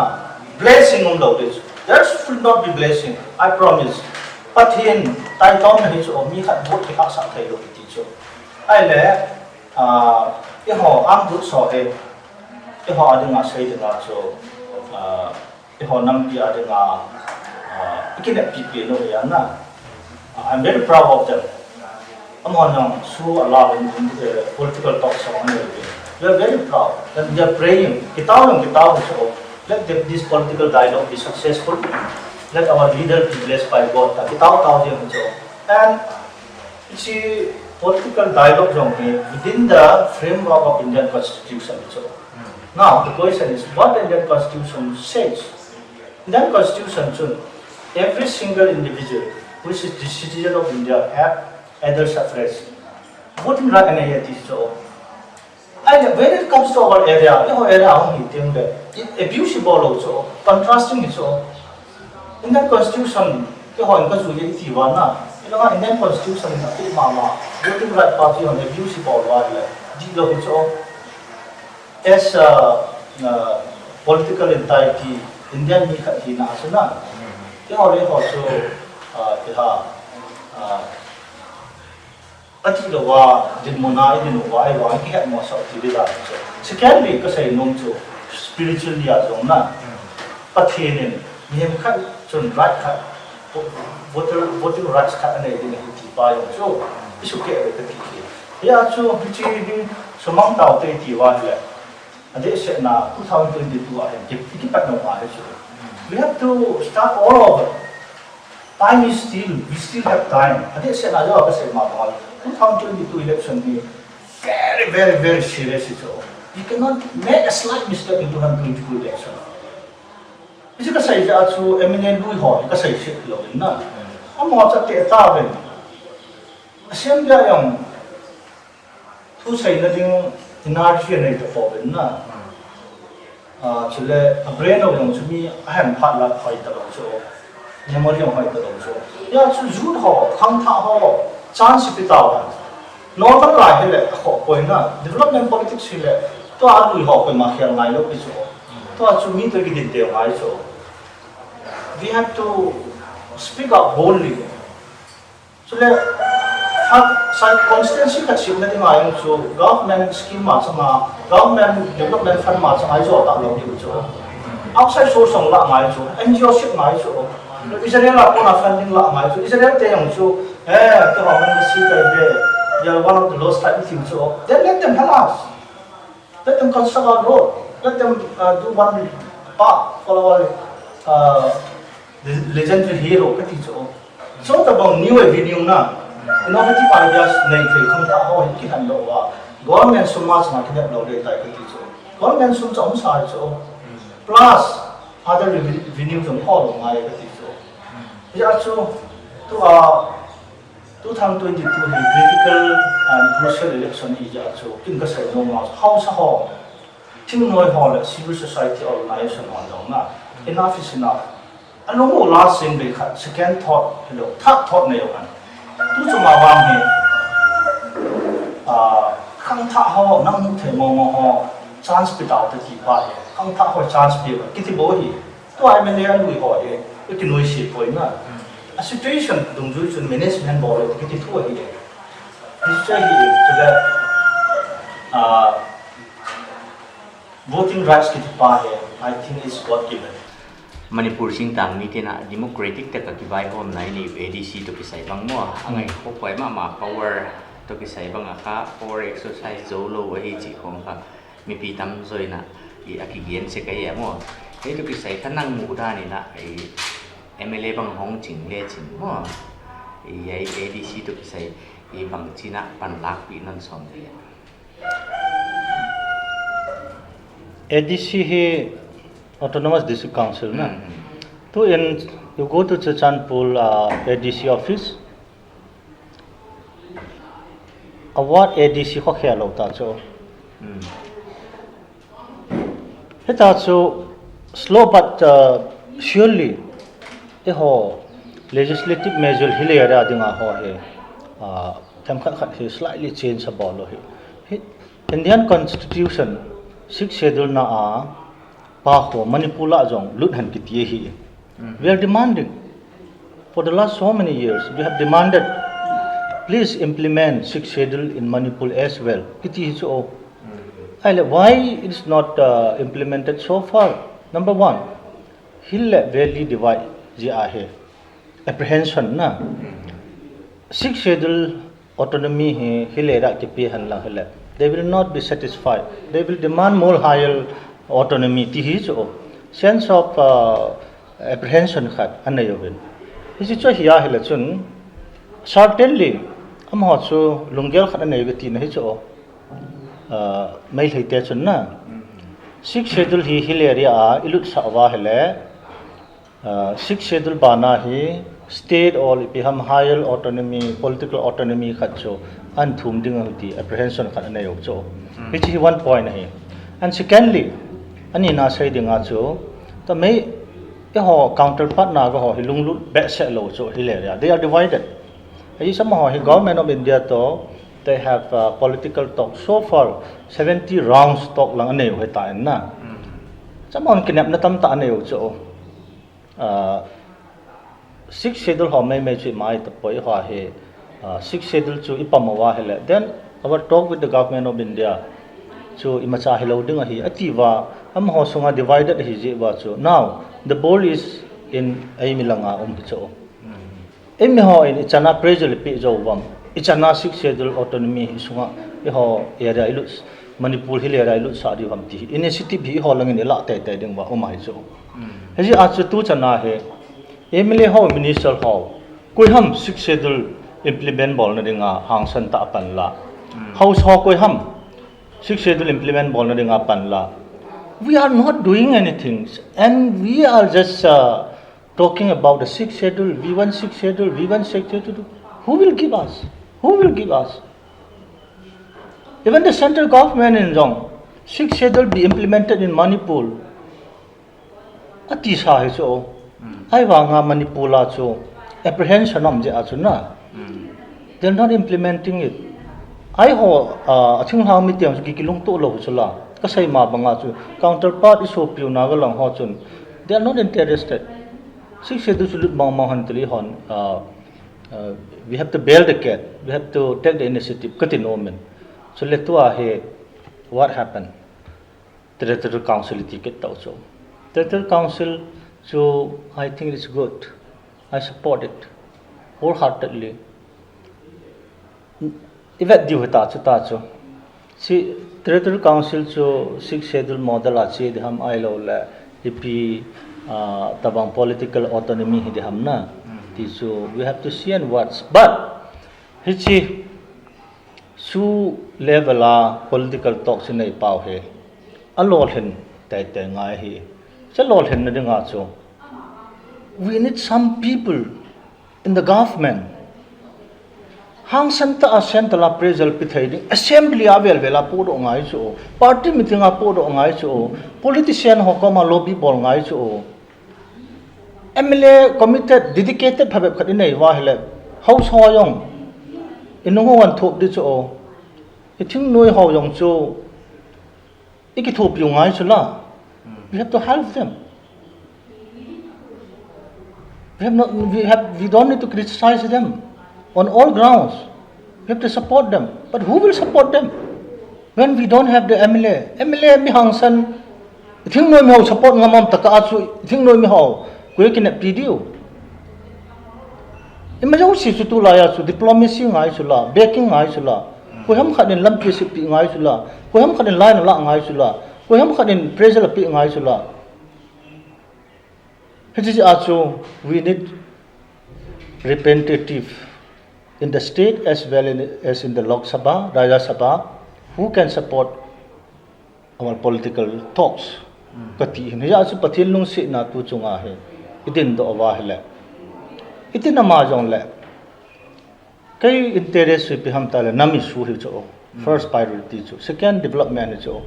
Blessing om lou ding chu. There should not be blessing. I promise. Pathian taitom na hi chu mi khat vote ki hah sak thei lou ti chu. Ai le, ah, i ho am du so he. I ho a ding a sei ding a chu. Ah, I ho nampi a ding a, ah, i kineppi pen uh hi a na. Ah, I'm very proud of them. Amah nang su a la in, in, eh, political talk song a nei. We are very proud. And we are praying. Kitao nang kitao so. Let them, this political dialogue be successful. Let our leader be blessed by God. Ta kitao tao jeng so. And hichi political dialogue zong hi within the framework of Indian Constitution so. Now, the question is, what the Indian Constitution says? Indian Constitution chun, every single individual who is a citizen of India have adult suffrage. Voting right a nei e ti chu. And when it comes to our area, i ho area hong hi teng le, i abuse i bawl lou chu, contrasting hi chu. Indian Constitution, i ho in ka zui e i ti va na. I langa Indian Constitution in a ti mama, voting right pa chi hon abuse i bawl va le, di lou hi chu. As a, uh, political entity, Indian mi khat hina chu na. Te ho le ho chu, uh, te ha, uh, a ti lou a, dinmun a i din ua, i va, i kihet maw sa ti di la chu. Secondly, ka sei nom chu, spiritually a zong na. Pathian in, mihem khat chun right khat, vo-, voter, voting rights khat a nei ding ahi ti pa zong chu, i sukeh ve ka ti hi. Hia chu, hichi hi, sumang tau te ti va hi le. A dehsetna two thousand twenty-two a hin ki, ki, kipat nop a hi chu. We have to start all over. Time is still, we still have time. A dehsetna zaw ka seh ma bang. Two thousand twenty-two election hi very, very, very serious hi chu. You cannot make a slight mistake in two thousand twenty-two election. Hichi ka sei zaw chu M N A lui ho, ka sei sek lou in na. Amah cha te ta ven. Assembly a zong. Thu seina ding energy nei ta pah ven na. Ah, chule a brain a zong chu mi a hem phat la hoi ta lou chu. Memory a hoi ta lou chu. Hia chu youth ho, khangthah ho, chance pe ta ven. Normal lai hi le, a kho poi na. Development politics hi le, tua a lui ho poi ma khial ngai lou pi chu. Tua chu mi toh ki din te ngai chu. We have to speak up boldly. Chule, hak sai constituency khat simna ding a zong chu government scheme mah chang a, government development fund mah chang a i zuak ta lou ding chu. Outside source zong lah ngai chu, N G O sep ngai chu. Israel a kona funding lah ngai chu, Israel te zong chu, eh, te ho man si kai ve, they are one of the lowest type thing chu. Then let them help us. Let them construct our road. Let them, uh, do one park for our, uh, le-, legendary hero, ka ti chu. Chu ta bang new avenue na, innovative ideas nei thei khangthah ho hi kihan lou a. Government sum mah chang a kinep lou ding tai ka ti chu. Government sum chu om sa chu. Plus, other revenue zong ho lou ngai ka ti chu. Hia chu, tua, two thousand twenty-two hi critical And crucial election hi a chu, kin ka sai no ma, House ho, thingnoiho leh civil society organization ho zong na, enough is enough. A lung u la sing bei khat, second thought, hello, third thought nei o kan. Tu chu ma vang hi, ah, khangthah ho, nang thei mo mo ho, chance pi tau te ti pa hi, khangthah ho chance pi ba, kiti bo hi. Tua M L A a lui ho hi, i kinui si poi na. A situation dungzui chun management bo le, kiti thu hi. History hi, tu le, ah, voting rights kiti pa hi, I think it's God given. Manipur singtang mite'n democratic taka kivaihawmna i neih A D C toh kisai bang maw, a ngaihkhiak mahmah power toh kisai bang a kha, power exercise zoulou ahi chih khong kha mipi tamzaw in i a kigen sek ahi a maw. Hiai toh kisai kha nang muhdan in i M L A bang hong ching lechin maw, i A D C toh kisai i bangchin panlakpih non sawm dia. A D C hi Autonomous District Council na. Hmm. Tu in, you go to Churachandpur, uh, A D C office. A ward A D C kho khia lou ta chu. Hmm. Hita chu slow but, uh, surely, eiho legislative measure hi le a dinga ho hi, uh, themkhat khat hi slightly change a bawl hi. Hi Indian Constitution Sixth Schedule na a pa kho Manipur ah zong lut hen kiti hi. Mm. We are demanding for the last so many years, we have demanded, please implement Sixth Schedule in Manipur as well. Kiti hi chu o. Mm. Ahihleh, why it is not, uh, implemented so far? Number one, hill leh valley divide zi ahi. Apprehension na. Mm. Sixth Schedule autonomy hi, hi le rak kipi hen lang hileh, they will not be satisfied. They will demand more higher autonomy ti hi chu. Sense of, uh, apprehension khat a nei uvin. Hichi chu hi a hileh chun, certainly, amaho chu lunggel khat a nei uve tina hi chu. Uh, Meitei te chun na. Sixth Schedule hi hill area a i lut sah ua hileh, Uh, Sixth Schedule banah hi state or ipi ham higher autonomy, political autonomy khat chu an thum ding uh ti apprehension khat a nei uh chu. Mm. Hichi hi one point ahi. And secondly, a nihna sei ding a chu, ta mei, eiho counterpart na ka ho hi lunglut behseh lou chu hill area. They are divided. Ahi, amaho hi Government of India toh, they have, uh, political talk. So far, seventy rounds talk lang a nei uh hita in na. Mm. Amahon kinepna tamtah a nei uh chu. Uh, Sixth Schedule ho meimei chu i mai ta poi hua hi, uh, Sixth Schedule chu i pam ua hileh. Then our talk with the Government of India chu i macha hilou ding ahi a ti ua, amaho sunga divided ahi zi ua chu. Now, the ball is in ei mi langa um hi chu. Mm. Ei mi ho in i chana pressure le pi zo uam. I chana Sixth Schedule autonomy hi sunga eiho area i lut, Manipur hill area i lut sah di uam ti. Initiative hi eiho langin i la teitei ding ua um ahi chu. Mm. Hichi a chu tu chana hi, M L A ho, minister ho, koi ham Sixth Schedule implement bawlna dinga hangsan ta pan la. Mm. House ho koi ham Sixth Schedule implement bawlna dinga pan la. We are not doing anything, and we are just, uh, talking about the Sixth Schedule, we want Sixth Schedule, we want Sixth Schedule. Who will give us? Who will give us? Even the central government in zong, Sixth Schedule be implemented in Manipur. A ti sa hi chu. Mm. Ahi vanga Manipur a chu apprehension om zi a chu na. Mm. They're not implementing it. Eiho, uh, a thinglhang mite chu ki, kilungtuah lou chu la. Ka sei ma banga chu counterpart i sopi u Naga lang ho chun, they are not interested. Sixth Schedule chu lut bang bang hen tili hon, uh, uh, we have to bail the cat. We have to take the initiative. Kati nom in. Chu le tua hi, what happened? Territorial Council i ti kei ta uh chu. Territorial Council chu, I think it's good. I support it wholeheartedly. I vet diu hi ta chu ta chu. Chi Territorial Council chu Sixth Schedule model a chi di ham ahilouleh ipi, ah, tabang political autonomy hi di ham na. Mm. Ti chu we have to see and watch. But hichi chu level a political talk si nei pau hi. A lawlhen teitei ngai hi. Chu lawlhenna dinga chu, we need some people in the government Hangsan ta a central appraisal pi thei ding, assembly a velvel a pawtdoh ngai chu. Party meeting a pawtdoh ngai chu. Politician ho kawm a lobby bawl ngai chu. M L A committed, dedicated phabep khat i nei ua hileh, house ho zong i nung hon thup di chu. I thingnuai ho zong chu i kithupi uh ngai chu la. We have to help them. We have not, we have, we don't need to criticize them on all grounds. We have to support them. But who will support them when we don't have the M L A? M L A mi hangsan, i thingnuai mi ho support ngam ngam taka chu, i thingnuai mi ho koi kineppi diu. I ma zong si chu tulai a chu diplomacy ngai chu la, backing ngai chu la. Koi ham khat in lampi sippi ngai chu la, koi ham khat in line la ngai chu la, koi ham khat in pressure la pi ngai chu la. Hichi a chu, we need representative in the state as well in, as in the Lok Sabha, Rajya Sabha, who can support our political talks. Ka ti hi, hiai chu Pathian lungsiatna tu chunga hi i dindoh ua hileh, i tin ama zong leh, kei interest hi pi ham ta leh nam issue hi chu. First priority chu, second development hi chu.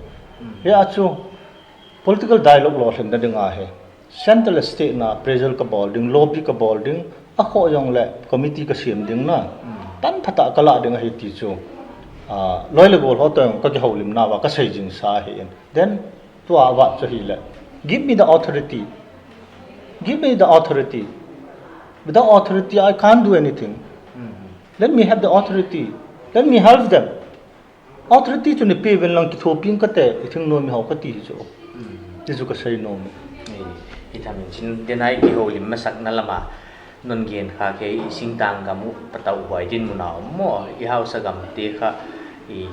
Hiai chu political dialogue lawhhlimna dinga hi central state na appraisal ka bawl ding, lobby ka bawl ding, a khoh zong leh committee ka siam ding na. Tan phatah ka lah ding ahi ti chu, ah, loi leh gol ho toh ka kihoulimna ua ka sei zing sa hi in. Then tua vat chu hileh, give me the authority. Give me the authority. Without authority, I can't do anything. Let me have the authority. Let me help them. Authority chu nei pi ven lang, kithupi ing ka te, i thingnuai mi ho ka ti hi chu. Ti chu ka sei nuam. Ei, i tham in chin, denai kihoulim masakna lama non gen kha kei, i singtang gam uh patau huai dinmun a om maw, i hausa gam te kha i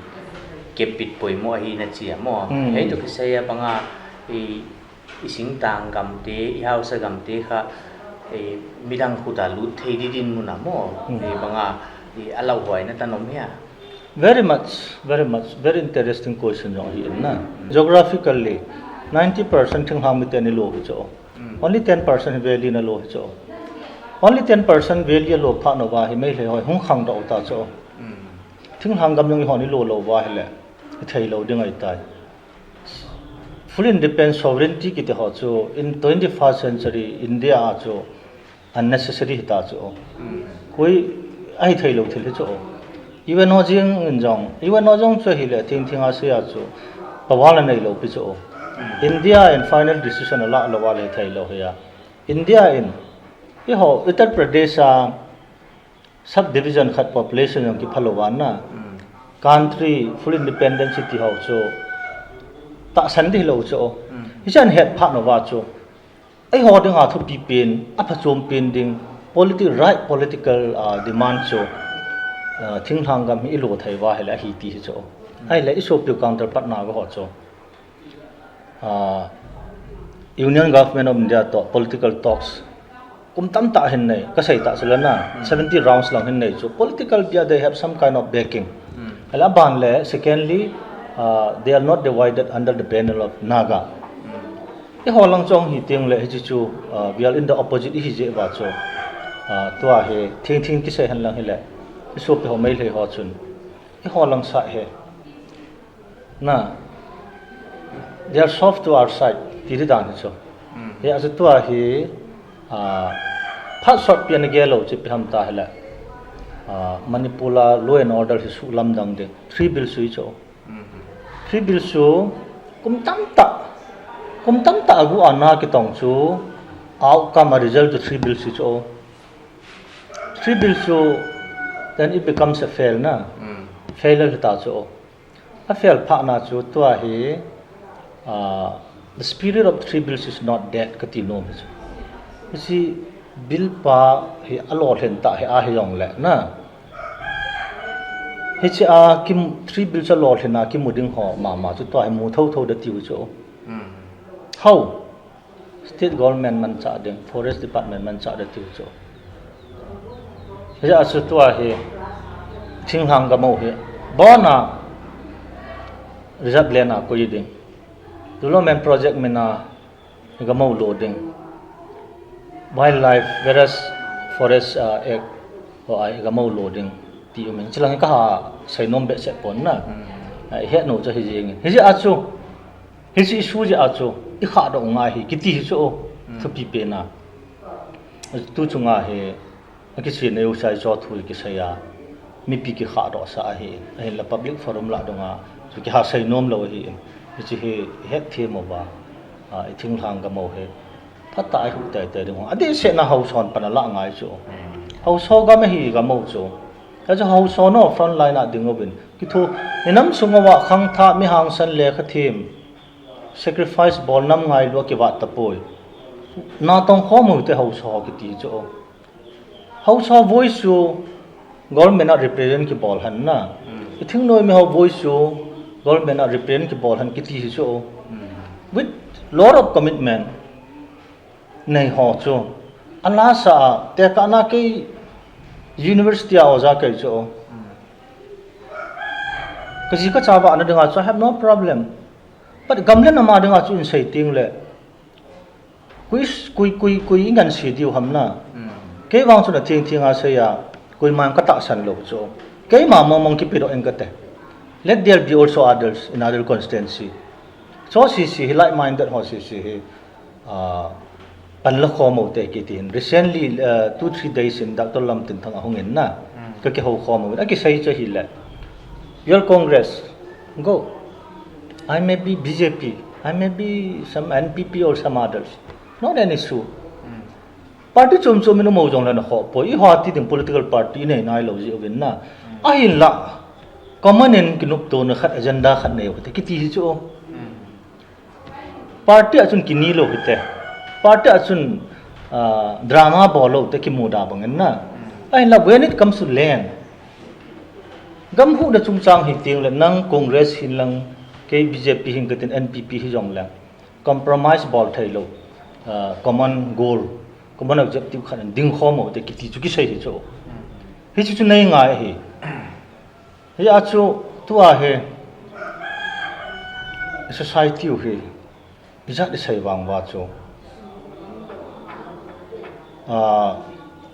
kepbit poimoh ahi na chi a maw. Hei tu kisai a banga i, i singtang gam te, i hausa gam te kha i midang khut a lut thei di dinmun a maw. I banga i a lauhuaina tan om hia. Very much, very much, very interesting question zong hi in na. Geographically, ninety percent thinglhang mite i lo hi chu. Only ten percent valley na lo hi chu. Only ten percent valley a lo phat na ua hi Meitei ho hong khangdoh ta chu. Thinglhang gam zong i hon i lo lou ua hileh, i theilou ding ahi tai. Full independence, sovereignty kiti ho chu in twenty-first century India a chu unnecessary hita chu. Koi ahi theilou thil hi chu. U N O zing in zong, U N O zong chu hileh thingthing a sia chu power la neilou pi chu. India in final decision a lah lou ua leh theilou hi a. India in, i ho Uttar Pradesh a subdivision khat population zong kiphalou ua na. Country full independence ti ho chu tahsan di lou chu. Hichi'n het phat na ua chu, ei ho dinga thupi pen, a phachom pen ding, politi-, right political, ah, demand chu, ah, thinglhang gam hi i lo thei ua hileh ahi ti hi chu. Ahihleh i sopi counterpart na ka ho chu, ah, Union Government of India toh political talks kum tamtah hin nei, ka sei ta chu la na, seventy rounds lang hin nei chu. Political dia they have some kind of backing. Ahihleh a ban leh, secondly, ah, they are not divided under the banner of Naga. I ho lang zong hi teng leh hichi chu, ah, we are in the opposite i hi zeh ua chu. Ah, tua hi thingthing kisei hen lang hileh, i sopi ho Meitei ho chun, i ho lang sa hi na, they are soft to our side, ti di dan hi chu. Hiai chu tua hi, ah, phat sawt pian a gel lou chi pi ham ta hileh, ah, Manipur a law and order hi sulamdang ding. Three Bills chu. Three Bills chu kum tamtah, kum tamtah a gu ana kitong chu, outcome a result chu Three Bills chu. Three Bills chu, then it becomes a fail na. Failure hita chu. A fail phat na chu tua hi, ah, the spirit of Three Bills is not dead ka ti nuam hi chu. Hichi bill pa hi a lawhlen ta hi ahi zong leh na. Hichi a kim, Three Bills a lawhlen a kimu ding ho mahmah chu tua hi mu thotho di tiu chu. How? State government manchah ding, forest department manchah di tiu chu. Hiai chu tua hi, thinglhang gam uh hi, bon a, reserve land a koi ding. Development project min a, gam uh lo ding. Wildlife, various forest, ah, act, ho ai gam uh lo ding. Ti um in, chilang hi ka ha sainom behseh pon na. Hmm. Ah, i het nou chu hi zing in. Hichi a chu, hichi issue zia chu, i khah doh ngai hi, kiti hi chu, hmm, thupi pen a. Tu chunga hi, a kichi nei u sai chu thu kisai a. Mipi kikhah doh sa ahi. Ahinla public forum lah dong a. Chu kiha sainom lou ahi. Hichi hi, hetthem uva. Ah, i thinglhang gam uh hi. Phatah a i huh teitei ding uh. A deihsehna hausahon pan a lah ngai chu. Hmm. Hausaw gam ahi gam uh chu. Ka chu hausaw nou front line a ding uvin. Kithu, i nam sung uva khangthah mi hangsan lekha them. Sacrifice bawl nam ngailua kivat ta poi. Na tong khawm u te hausaw kiti chu. Hausaw voice chu government a represent kibawl han na. Hmm. I thingnoimi haw voice chu government a represent kibawl han kiti hi chu. Hmm. With lot of commitment. Nei haw chu. A la sa a, tekahna kei university a oja kei chu. Ka zi ka cha vahna ding a chu, I have no problem. But gam le nam a ding a chu in sei ting le. Kui, kui, kui, kui i ngan si diu ham na. Mm. Kei vang chu na thingthing a sei a, kuima'n ka tahsan lou chu. Keima mawngmawng kipi doh ing ka te. Let there be also others in other constituency. Chu sisi hi like-minded haw sisi hi. Ah, pan la khawm u te kiti in. Recently, ah, two, three days in Doctor Lamtinthang a hong in na. Mm. Ka kihou khawm u. A kisai chu hi le. Your Congress, go. I may be B J P. I may be some N P P or some others. Not an issue. Mm. Party chom chom in um u zong le na khawm poi. I hua ti ding political party nei nai lou zi uvin na. Mm. Ahinla. Common in kinuptona khat agenda khat nei u te kiti hi chu. Mm. Party ah chun kini lou hi te. Party ah chun, ah, drama bawl lou te kimu da bang in na. Ahinla when it comes to land, gam huhna chungchang hi ting le nang Congress hin lang, kei B J P hin ka tin N P P hi zong le. Compromise bawl thei lou, ah, common goal, common objective khat in ding khawm u te kiti chu kisai hi chu. Hichi chu nei ngai hi. Hia chu tua hi society uh hi i zat i sei vang va chu. Ah,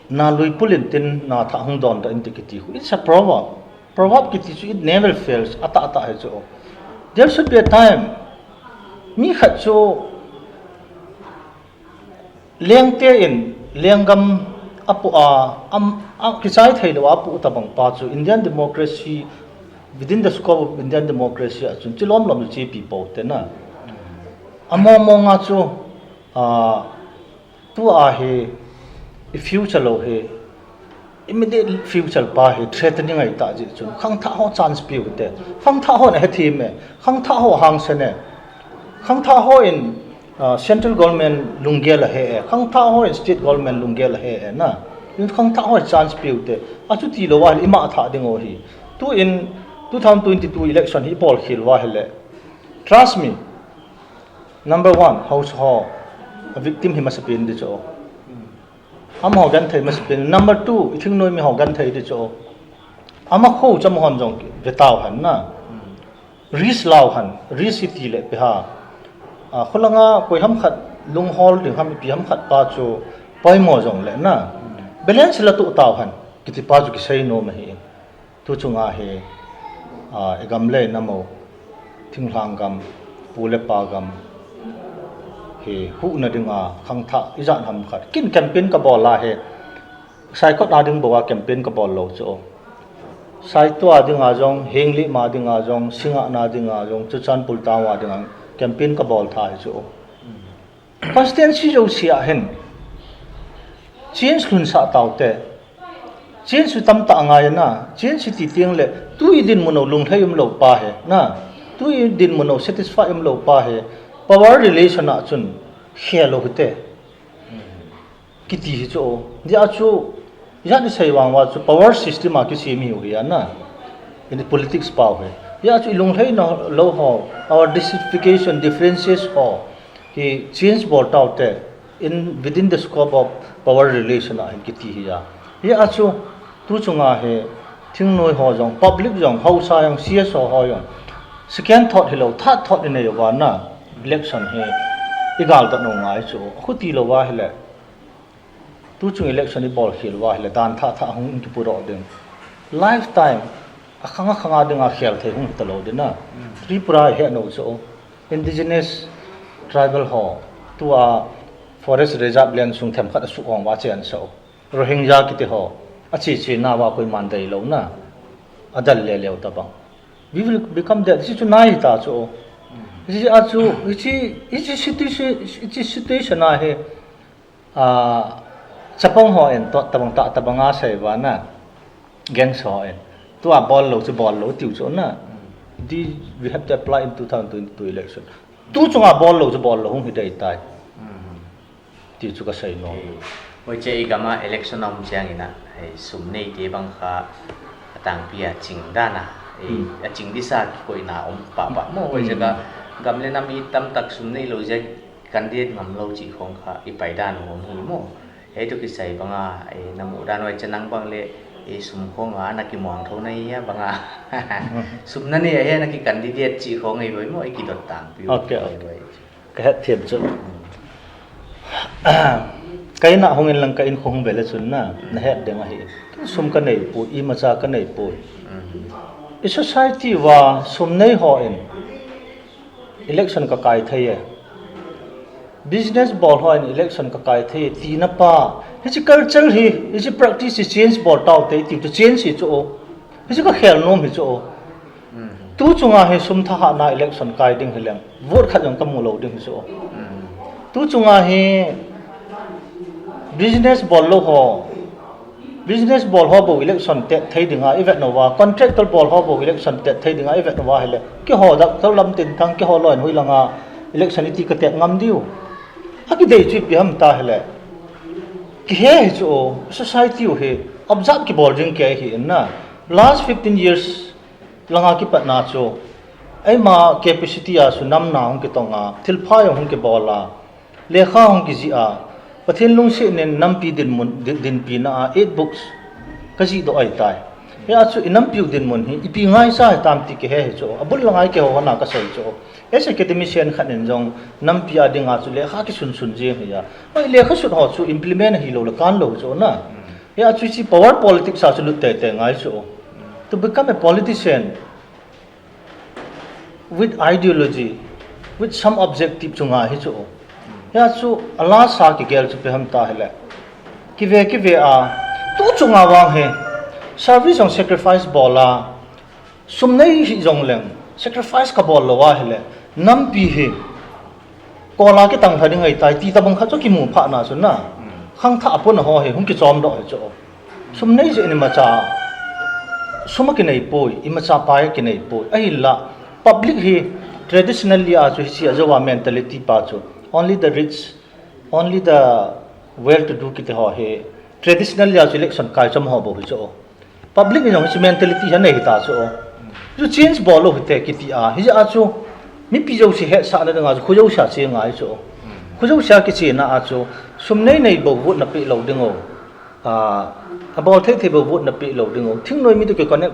na lui pul in tin na thah hong dawn ta in ti kiti hu. It's a proverb. Proverb kiti chu it never fails. A tah a tah hi chu. There should be a time. Mi khat chu lengte in lenggam a pu a, am, a kichai thei lou a pu ta bang pa chu Indian democracy, within the scope of Indian democracy a chun chi lawmlawm chi pi po te na. A mawngmawng a chu, ah, tua hi i future lou hi immediate future pa hi threatening ahi ta zi chun khangthah haw chance piu te. Khangthah haw na he thim e. Khangthah haw hangsan e. Khangthah haw in, ah, central government lunggel a he e. Khangthah haw in state government lunggel a he e na. In khangthah haw chance piu te. A chu ti lou va hi i mah thah ding u hi. Tu in two thousand twenty-two election hi bawl khil va hi le. Trust me. Number one, hausaw haw. A victim hi masa pen di chu. Amahaw genthei masa pen. Number two, i thingnoimi haw genthei di chu. Ama khou cham hon zong ve tau han na. Risk lau han, risk i ti le pe ha. A, khulanga koi ham khat lunghawl ding ham ipi ham khat pa chu poimoh zong le na. Balance la tu tau han, kiti pa chu kisai nom ahi. Tu chunga hi, ah, i gam le nam u, thinglhang gam, pu le pa gam, hi huhna dinga, khangthah, i zat ham khat. Kin campaign ka bawl a hi, Saikot a ding bou a campaign ka bawl lou chu. Saitu a dinga zong, Henglep a dinga zong, Singngat a dinga zong, Churachandpur town a dinga campaign ka bawl tha hi chu. Constituency zosia hin change lhun sa tau te. Change su tam ta ngai na. Change ti ting le tu i dinmun uh lunglhai um lou pa hi na. Tu i dinmun uh satisfy um lou pa hi. Power relation a chun khel lou hi te. Kiti hi chu. Dia chu, ya ni sei vang va chu power system a kisem hi uh hi a na. In politics pau hi. Ya chu i lunglhaina lou haw, our diversification, differences haw. Hi change bawl tau te in within the scope of power relation a hin kiti hi a. Ya chu, tu chunga hi, thingnoi haw zong, public zong, hausa zong, C S O haw zong. Second thought hi lou, third thought i nei va na. Election hi, i gal ta nung ngai chu. Khuti lou va hi le. Tu chung election i bawl khil va hi le dan thah thah hong in kipu ro ding. Lifetime a khang a khang a ding a khel thei hong hi ta lou ding a. Tripura hi nou chu indigenous tribal ho, tua forest reserve land sung themkhat a suk hong va chian sa. Rohingya kiti ho a chi chi na va koi man dei lou na. A dal le leu ta bang. We will become that. Hichi chu nai ta chu. Hichi a chu, hichi, hichi situation, hichi situation a hi, ah, chapang ho en to tabang ta tabang a sai va na. Gangs ho en. Tua bawl lou chu bawl lou tiu chu na. Di, we have to apply in two thousand twenty-two election. Tu chunga bawl lou chu bawl lou hong hi dei tai. Ti chu ka sai nuam. Eh, huchi i gam a election om chiang in a, eh, sum nei te bang kha a tangpi a ching dan a, eh, a ching disa kikoihna om pahpah maw. Huchi ka gam le nam i tamtak sum nei lou ziak candidate ngam lou chih khong kha i pai dan om hi maw. Hei tu kisai bang a, eh, na muh dan huchi nang bang le, eh, sum khong a na kimuang thou na hi a bang a. Sum na nei a hi a na ki candidate chih khong ei boi maw, i kidot tangpi. Ok, ok. Ka het thiam chu. Ka inn a hong in lang ka inn khong hong ve le chun na, na het ding ahi. Sum ka nei pui, imacha ka nei pui. I society va sum nei ho in election ka kai thei e. Business bawl ho in election ka kai thei e. Tina pa, hichi culture hi, hichi practice hi change bawl tau te, tiu tu change hi chu. Hichi ka khel nuam hi chu. Tu chunga hi sum thahatna election kai ding hi leng. Vote khat zong ka mu lou ding hi chu. Tu chunga hi business bawl lou ho. Business bawl ho bou election tet thei ding a i vet nou va. Contractor bawl ho bou election tet thei ding a i vet nou va hi le. Kei ho dak tau lam tin thang kei ho loin hui lang a election i ti ka tet ngam diu. A ki dei chu i pi ham ta hi le. Ki he hi chu society u hi. Observe ki bawl ding kei hi in na. Last fifteen years lang a kipatna chu, eima capacity a chu namna hong kitong a, thilpha hong kibawl a, lekha hong kizih a, Pathian lungsiatna in nampi dinmun, din, dinpina a, eight books ka zih doh ahi tai. Hichi a chu i nampi u dinmun hi, i pi ngai sa hi tam ti ki he hi chu, a bul lang a i ke ho hon a ka sai chu. As academician khat in zong nampi a ding a chu lekha kisunsun zing hi a. Oi, lekha sut ho chu implement hi lou le kan lou chu na. Hichi a chu hichi power politics a chu lut tete ngai chu. To become a politician with ideology, with some objective chu ngai hi chu. Hichi a chu a la sa kigel chu pi ham ta hi le. Ki ve, ki ve a, tu chunga vang hi, service zong sacrifice bawl a, sum nei hi zong leng, sacrifice ka bawl lou a hi le, nampi hi, kawl a kitang thei ding ahi tai, ti tabang khat chu kimu phahna chu na. Khangthah a pon a ho hi, hong kichom doh hi chu. Sum nei zia in imacha, sum a kinei poi, imacha pai a kinei poi. Ahinla, public hi, traditionally a chu hichi a Zo a mentality pa chu, only the rich, only the well to do kiti ho hi, traditionally a chu election kai chom ho bou hi chu. Public in zong hichi mentality hi a nei hi ta chu. Chu change bawl lou hi te kiti a. Hichi a chu mipi zosia hetsahna ding a chu khu zosia chi ngai chu. Khu zosia kichina a chu sum nei nei bou vote na pe lou ding o. A, a bawl thei thei bou vote na pe lou ding o. Thingnoi mi tu ki connect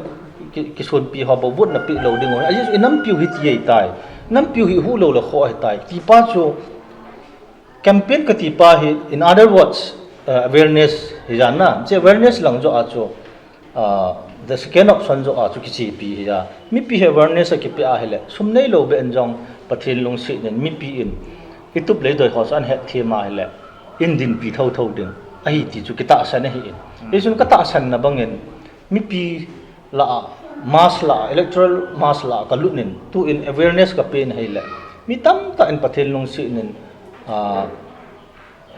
ki, kisunpi ho bou vote na pe lou ding o. A chu i nampi u hi ti ahi tai. Nampi u hi hu lou le kho ahi tai. Ti pa chu campaign ka ti pa hi, in other words, uh, awareness hi zan na. Hichi awareness lang zoh a chu, uh, the second option zoh a chu kichipi hi a. Mipi hi awareness a kipe a hi le. Sum nei lou beh in zong Pathian lungsiatna in mipi in i tup lei doi ho chu an het thei ma hi le. In dinpi thou thou ding. Ahi ti chu kitahsan ahi in. Hichun ka tahsanna bang in mipi la a, mass la a, electoral mass la a ka lut in, tu in awareness ka pe in hi le. Mi tamtak in Pathian lungsiatna in, ah,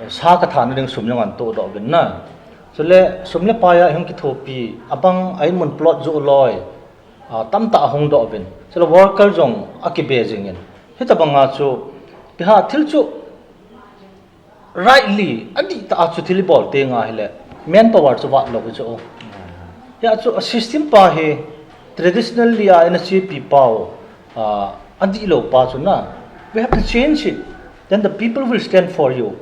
sa ka thahna ding sum zong an toh doh vin na. Chule sum le pai a hong kithopi, a bang a inn mun plot zoh loi, ah, tamtak hong doh vin. Chule worker zong a kibe zing in. Hitabang a chu, pi ha thil chu, rightly, a dihtah a chu thil i bawl te ngai hi le, manpower chu vat lou hi chu. Hichi a chu a system pa hi, traditionally a ina chipi pau, ah, a dih lou pa chu na. We have to change it. Then the people will stand for you.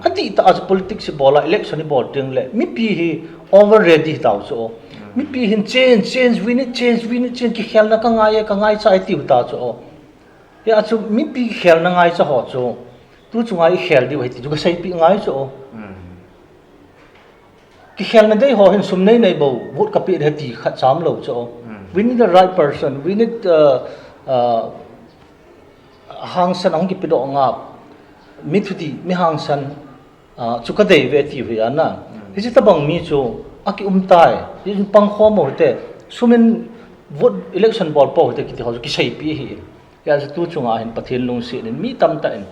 A dihtah a chu politics i bawl a, election i bawl ding le, mipi hi over ready hi tau chu. Mipi hin change, change, we need change, we need change, kikhelna ka ngai e, ka ngaicha e tiu ta chu. Hichi a chu mipi khelna ngaicha ho chu. Tu chunga i khel diu hi ti chu ka seipih ngai chu. kikhelna dei ho hin sum nei nei bou vote ka pi de ti khat sam lou chu. Hmm. We need the right person. We need, uh, uh, hangsan a hong kipedoh ngap, mi thuti, mi hangsan, ah, chu ka dei ve ti hi ana. Hmm. Hichi tabang mi chu a ki um tai. Hichi pang khawm uh te. Sumin vote election bawl pawh uh te kiti ho chu kiseipi hi. Hiai chu tu chunga hin Pathian lungsiatna in mi tamtak in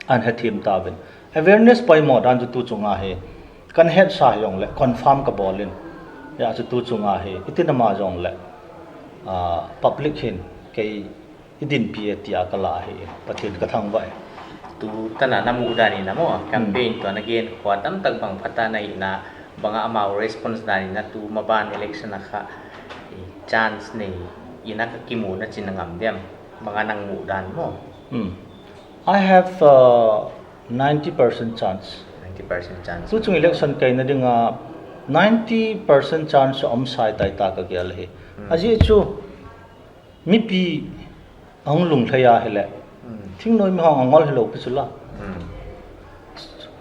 ana hethiam ta ven. Awareness poimoh dan chu tu chunga hi. Kan hetsa hi zong le confirm ka bawl in. Hiai chu tu chunga hi. Itin ama zong le, ah, public hin kei i dinpi e tia ka la hi, Pathian ka thangvah e. Tu tan a na muh dan in a maw, hmm, campaign tua na gen khua tamtak bang pha ta na hi na, bang a amau response dan in a tu maban election a kha, eh, chance nei in a ka kimu na chin ngam diam, bang a nang muh dan maw. Hmm. I have, uh, ninety percent chance. Ninety percent chance. Tu chung election kai na ding a ninety percent chance om sai tai ta ka gel hi. Hmm. A zi chu, mipi a hong lunglei a hi le. Hmm. Thingnoi mi hong a ngol hi lou pi chu la. Hmm.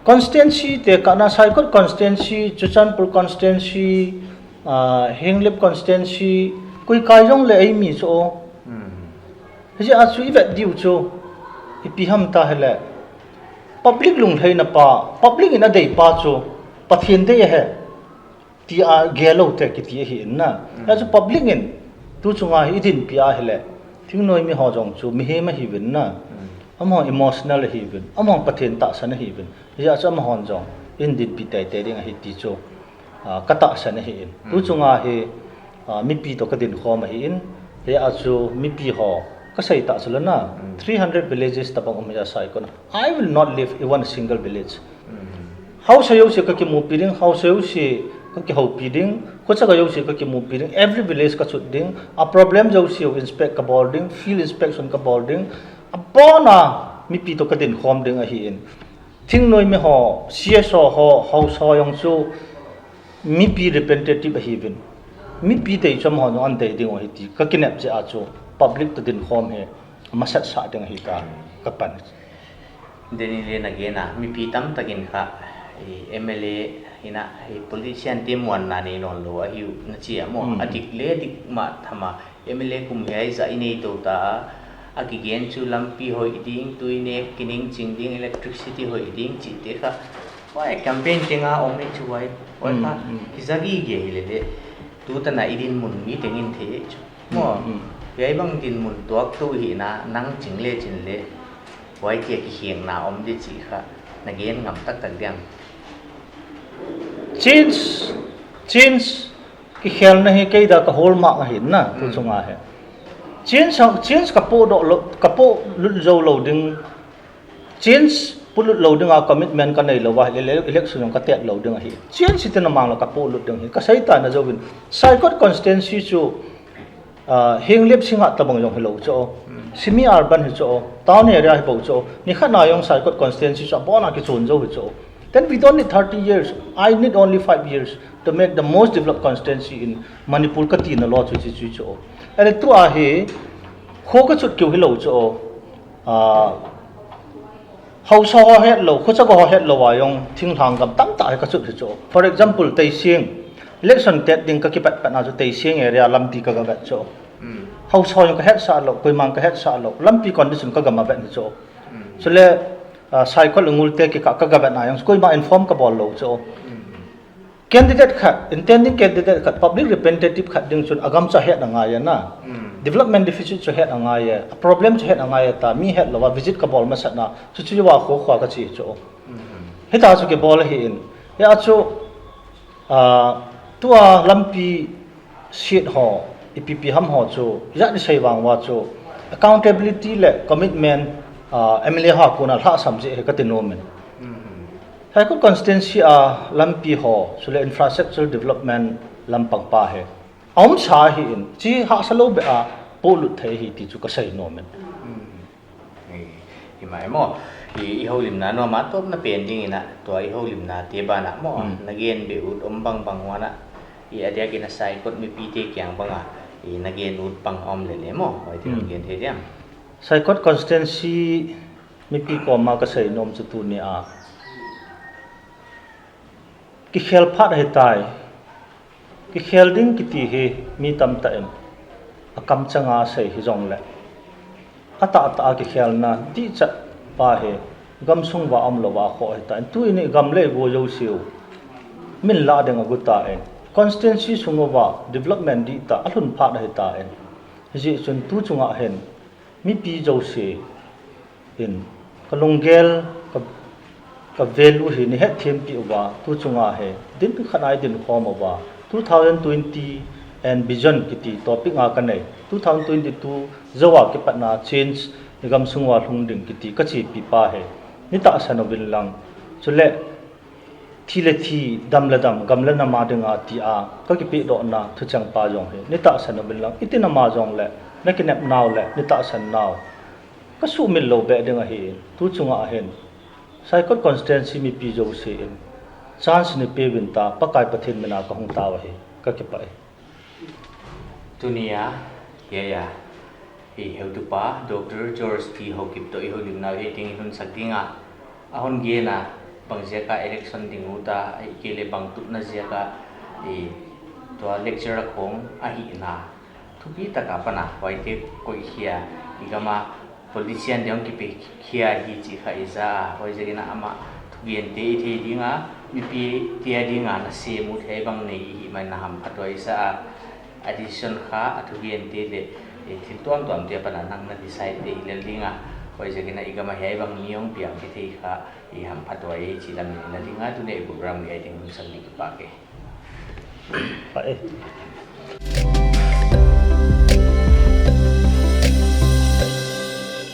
Constituency te ka na Saikot constituency, Churachandpur constituency, ah, Henglep constituency, koi kai zong le ei mi chu. Hmm. Hichi a chu i vet diu chu, ipi ham ta hi le. Public lungleina pa, public in a dei pa chu, Pathian dei a he. Ti a gel lou te kiti ahi in na. Mm. Hiai chu public in tu chunga hi i dinpi a hi le. Thingnoi mi ho zong chu mihem ahi ven na. Mm. Amah emotional ahi ven. Amah Pathian tahsan ahi ven. Hiai chu amah hon zong i dinpi teitei ding ahi ti chu, ah, ka tahsan ahi in. Tu, mm, chunga hi, ah, mipi toh ka dinkhawm ahi in. Hiai chu mipi ho ka sei ta chu la na. Mm. Three hundred villages tabang om hiai Saikot na. I will not leave even a single village. Mm. Hausa zosia ka kimupi ding, hausa zosia ka kihoupi ding, khuachaka zosia ka kimupi ding, every village ka chut ding, a problem zosia inspect ka bawl ding, field inspection ka bawl ding, a bawl na mipi toh ka dinkhawm ding ahi in. Thingnoi mi ho, C S O ho, hausa zong chu, mipi representative ahi ven. Mipi te chom ho no an dei ding uh hi ti ka kinep che a chu public toh dinkhawm hi a masat sa ding ahi ka, ka pan. Deni le na gen a, mipi tamtak in kha, eh, M L A in a, eh, politician te muanna nei nawn lou ahi uh na chi a maw. Hmm. A dik le dik mah tham a, M L A kum hiai zah i nei tou ta a, a kigen chu lampi hoih ding, tui nek kining ching ding, electricity hoih ding chih te kha. Huai campaign teng a om e chu huai. Huai kha, mm, mm, kiza gige hi le le. Tu tan a i dinmun mi teng in thei chu. Maw, mm, mm, hiai bang dinmun tuak tu hi na nang ching le chin le. Huai kia kihiangna om di chih kha. Na gen ngam taktak diam. Change, change, kikhelna hi kei dia ka hallmark ahi na, tu, mm, chunga hi. Change, change ka podoh lou, ka polut zou lou ding. Change polut lou ding a commitment ka nei lou a, ele-, election ka tet lou ding ahi. Change hi te na mang la ka polut ding hi. Ka sei ta na zou in. Saikot constituency chu, ah, Henglep singa tabang zong hi lou chu. Mm. Semi urban hi chu. Town area hi bou chu. Ni khat na zong Saikot constituency chu a bawl na kichun zou hi chu. Then we don't need thirty years. I need only five years to make the most developed constituency in Manipur ka ti na lou chu chi chu chu. Ele tu a hi, kho ka chut keu hi lou chu. Ah, hausa ho het lou, khuachaka ho het lou a zong thinglhang gam tamtak hi ka chut hi chu. For example, Teising, election tet ding ka kipat pat na chu Teising area lampi ka ga vet chu. Mm. Hausa ho zong ka het sa lou, koimang ka het sa lou, lampi condition ka ga ma vet hi chu. Mm. Chule, ah, Saikot le Ngul te kikah ka ga vet na zong, koimah inform ka bawl lou chu. Mm. Candidate khat, intending candidate khat, public representative khat ding chun a gam chu a het a ngai a na. Mm. Development deficit chu a het a ngai a, a problem chu a het a ngai a ta, mi het lou a visit ka bawl masat na, chu chu a khua khua ka chi chu. Mm. Hita chu kibawl ahi in. Hiai chu, ah, tu a lampi seat ho, ipi pi ham ho chu, zah di sei vang ua chu, accountability le commitment, ah, M L A ho a kon a lhasam zel hi ka ti nuam in. Mm. Saikot constituency a lampi ho, chule infrastructure development lampang pa hi. A om sa hi in, chi hahsa lou beh a polut thei hi ti chu ka sei nuam in. Mm. Hi, hi mai maw. Hi, i houlimna nuam a tawpna pen ding in a, tua i houlimna te ban ah maw. Mm. Na gen beh ut om bangbang ua na. Hi, a diak in a Saikot mipi te kiang bang a. Hi, na gen ut bang om le le maw. Huai te, mm, gen thei diam. Saikot constituency mipi kawm a ka sei nuam chu tuni a. Kikhel phat ahi tai. Kikhel ding kiti hi mi tamtah in a kamchang a sei hi zong leh, a tahtah a kikhelna dihchat pa hi gamsung uah omlou a khoh ahi ta in, tu in i gam leh gua zosia uh min lah ding a guta in, constituency sung uah development dihtah a lhun phat ahi ta in, hijeh chun tu chungah hin mipi zosia in ka lunggel, ka, ka value hi ni hetthiampih ua, tu chunga hi din khat a i dinkhawm ua, two thousand twenty and vision kiti topic nga ka nei, two thousand twenty-two zoh a kipatna change i gamsung ua lhung ding kiti ka chihpih pa hi ni tahsan uvin lang. Chuleh thi leh thi, dam leh dam, gam leh nam a dinga ti a ka kipehdohna thuchiang pa zong hi ni tahsan uvin lang. I ti nam a zong leh na kinepna uh leh ni tahsanna uh ka sumil lou beh ding ahi in, tu chungah hin Saikot constituency mipi zosia in chance ni pe uvin ta, Pakai Pathian min a ka hong tao ahi. Ka kipah e. Tuni a, hiai a, i heutupa Doctor George T Haokip toh i houlimna uh hiai teng i hun sak ding a, a hon gen a, bang ziak a election ding ut a, ahihkeileh bang tupna ziak a, i, tua lecture khong ahihna thupi tak a pan a huaite koih khia, i gam a politician te hong kipe khia hi chih kha i za a, huaiziakin amah thugente i thei ding a, mipite a ding a na sem ut hiai bang nei i hih mai in na hamphat uh i za a, a decision kha, a thugente leh, eh, thil tuamtuamte apan a nang na decide te hi lel ding a, huaiziakin i gam a hiai bang mi hong piang kithei kha i hamphat uh i chih lam in i na ding a, tuni a i program hiai teng hun sak ding kipak e. Pah e.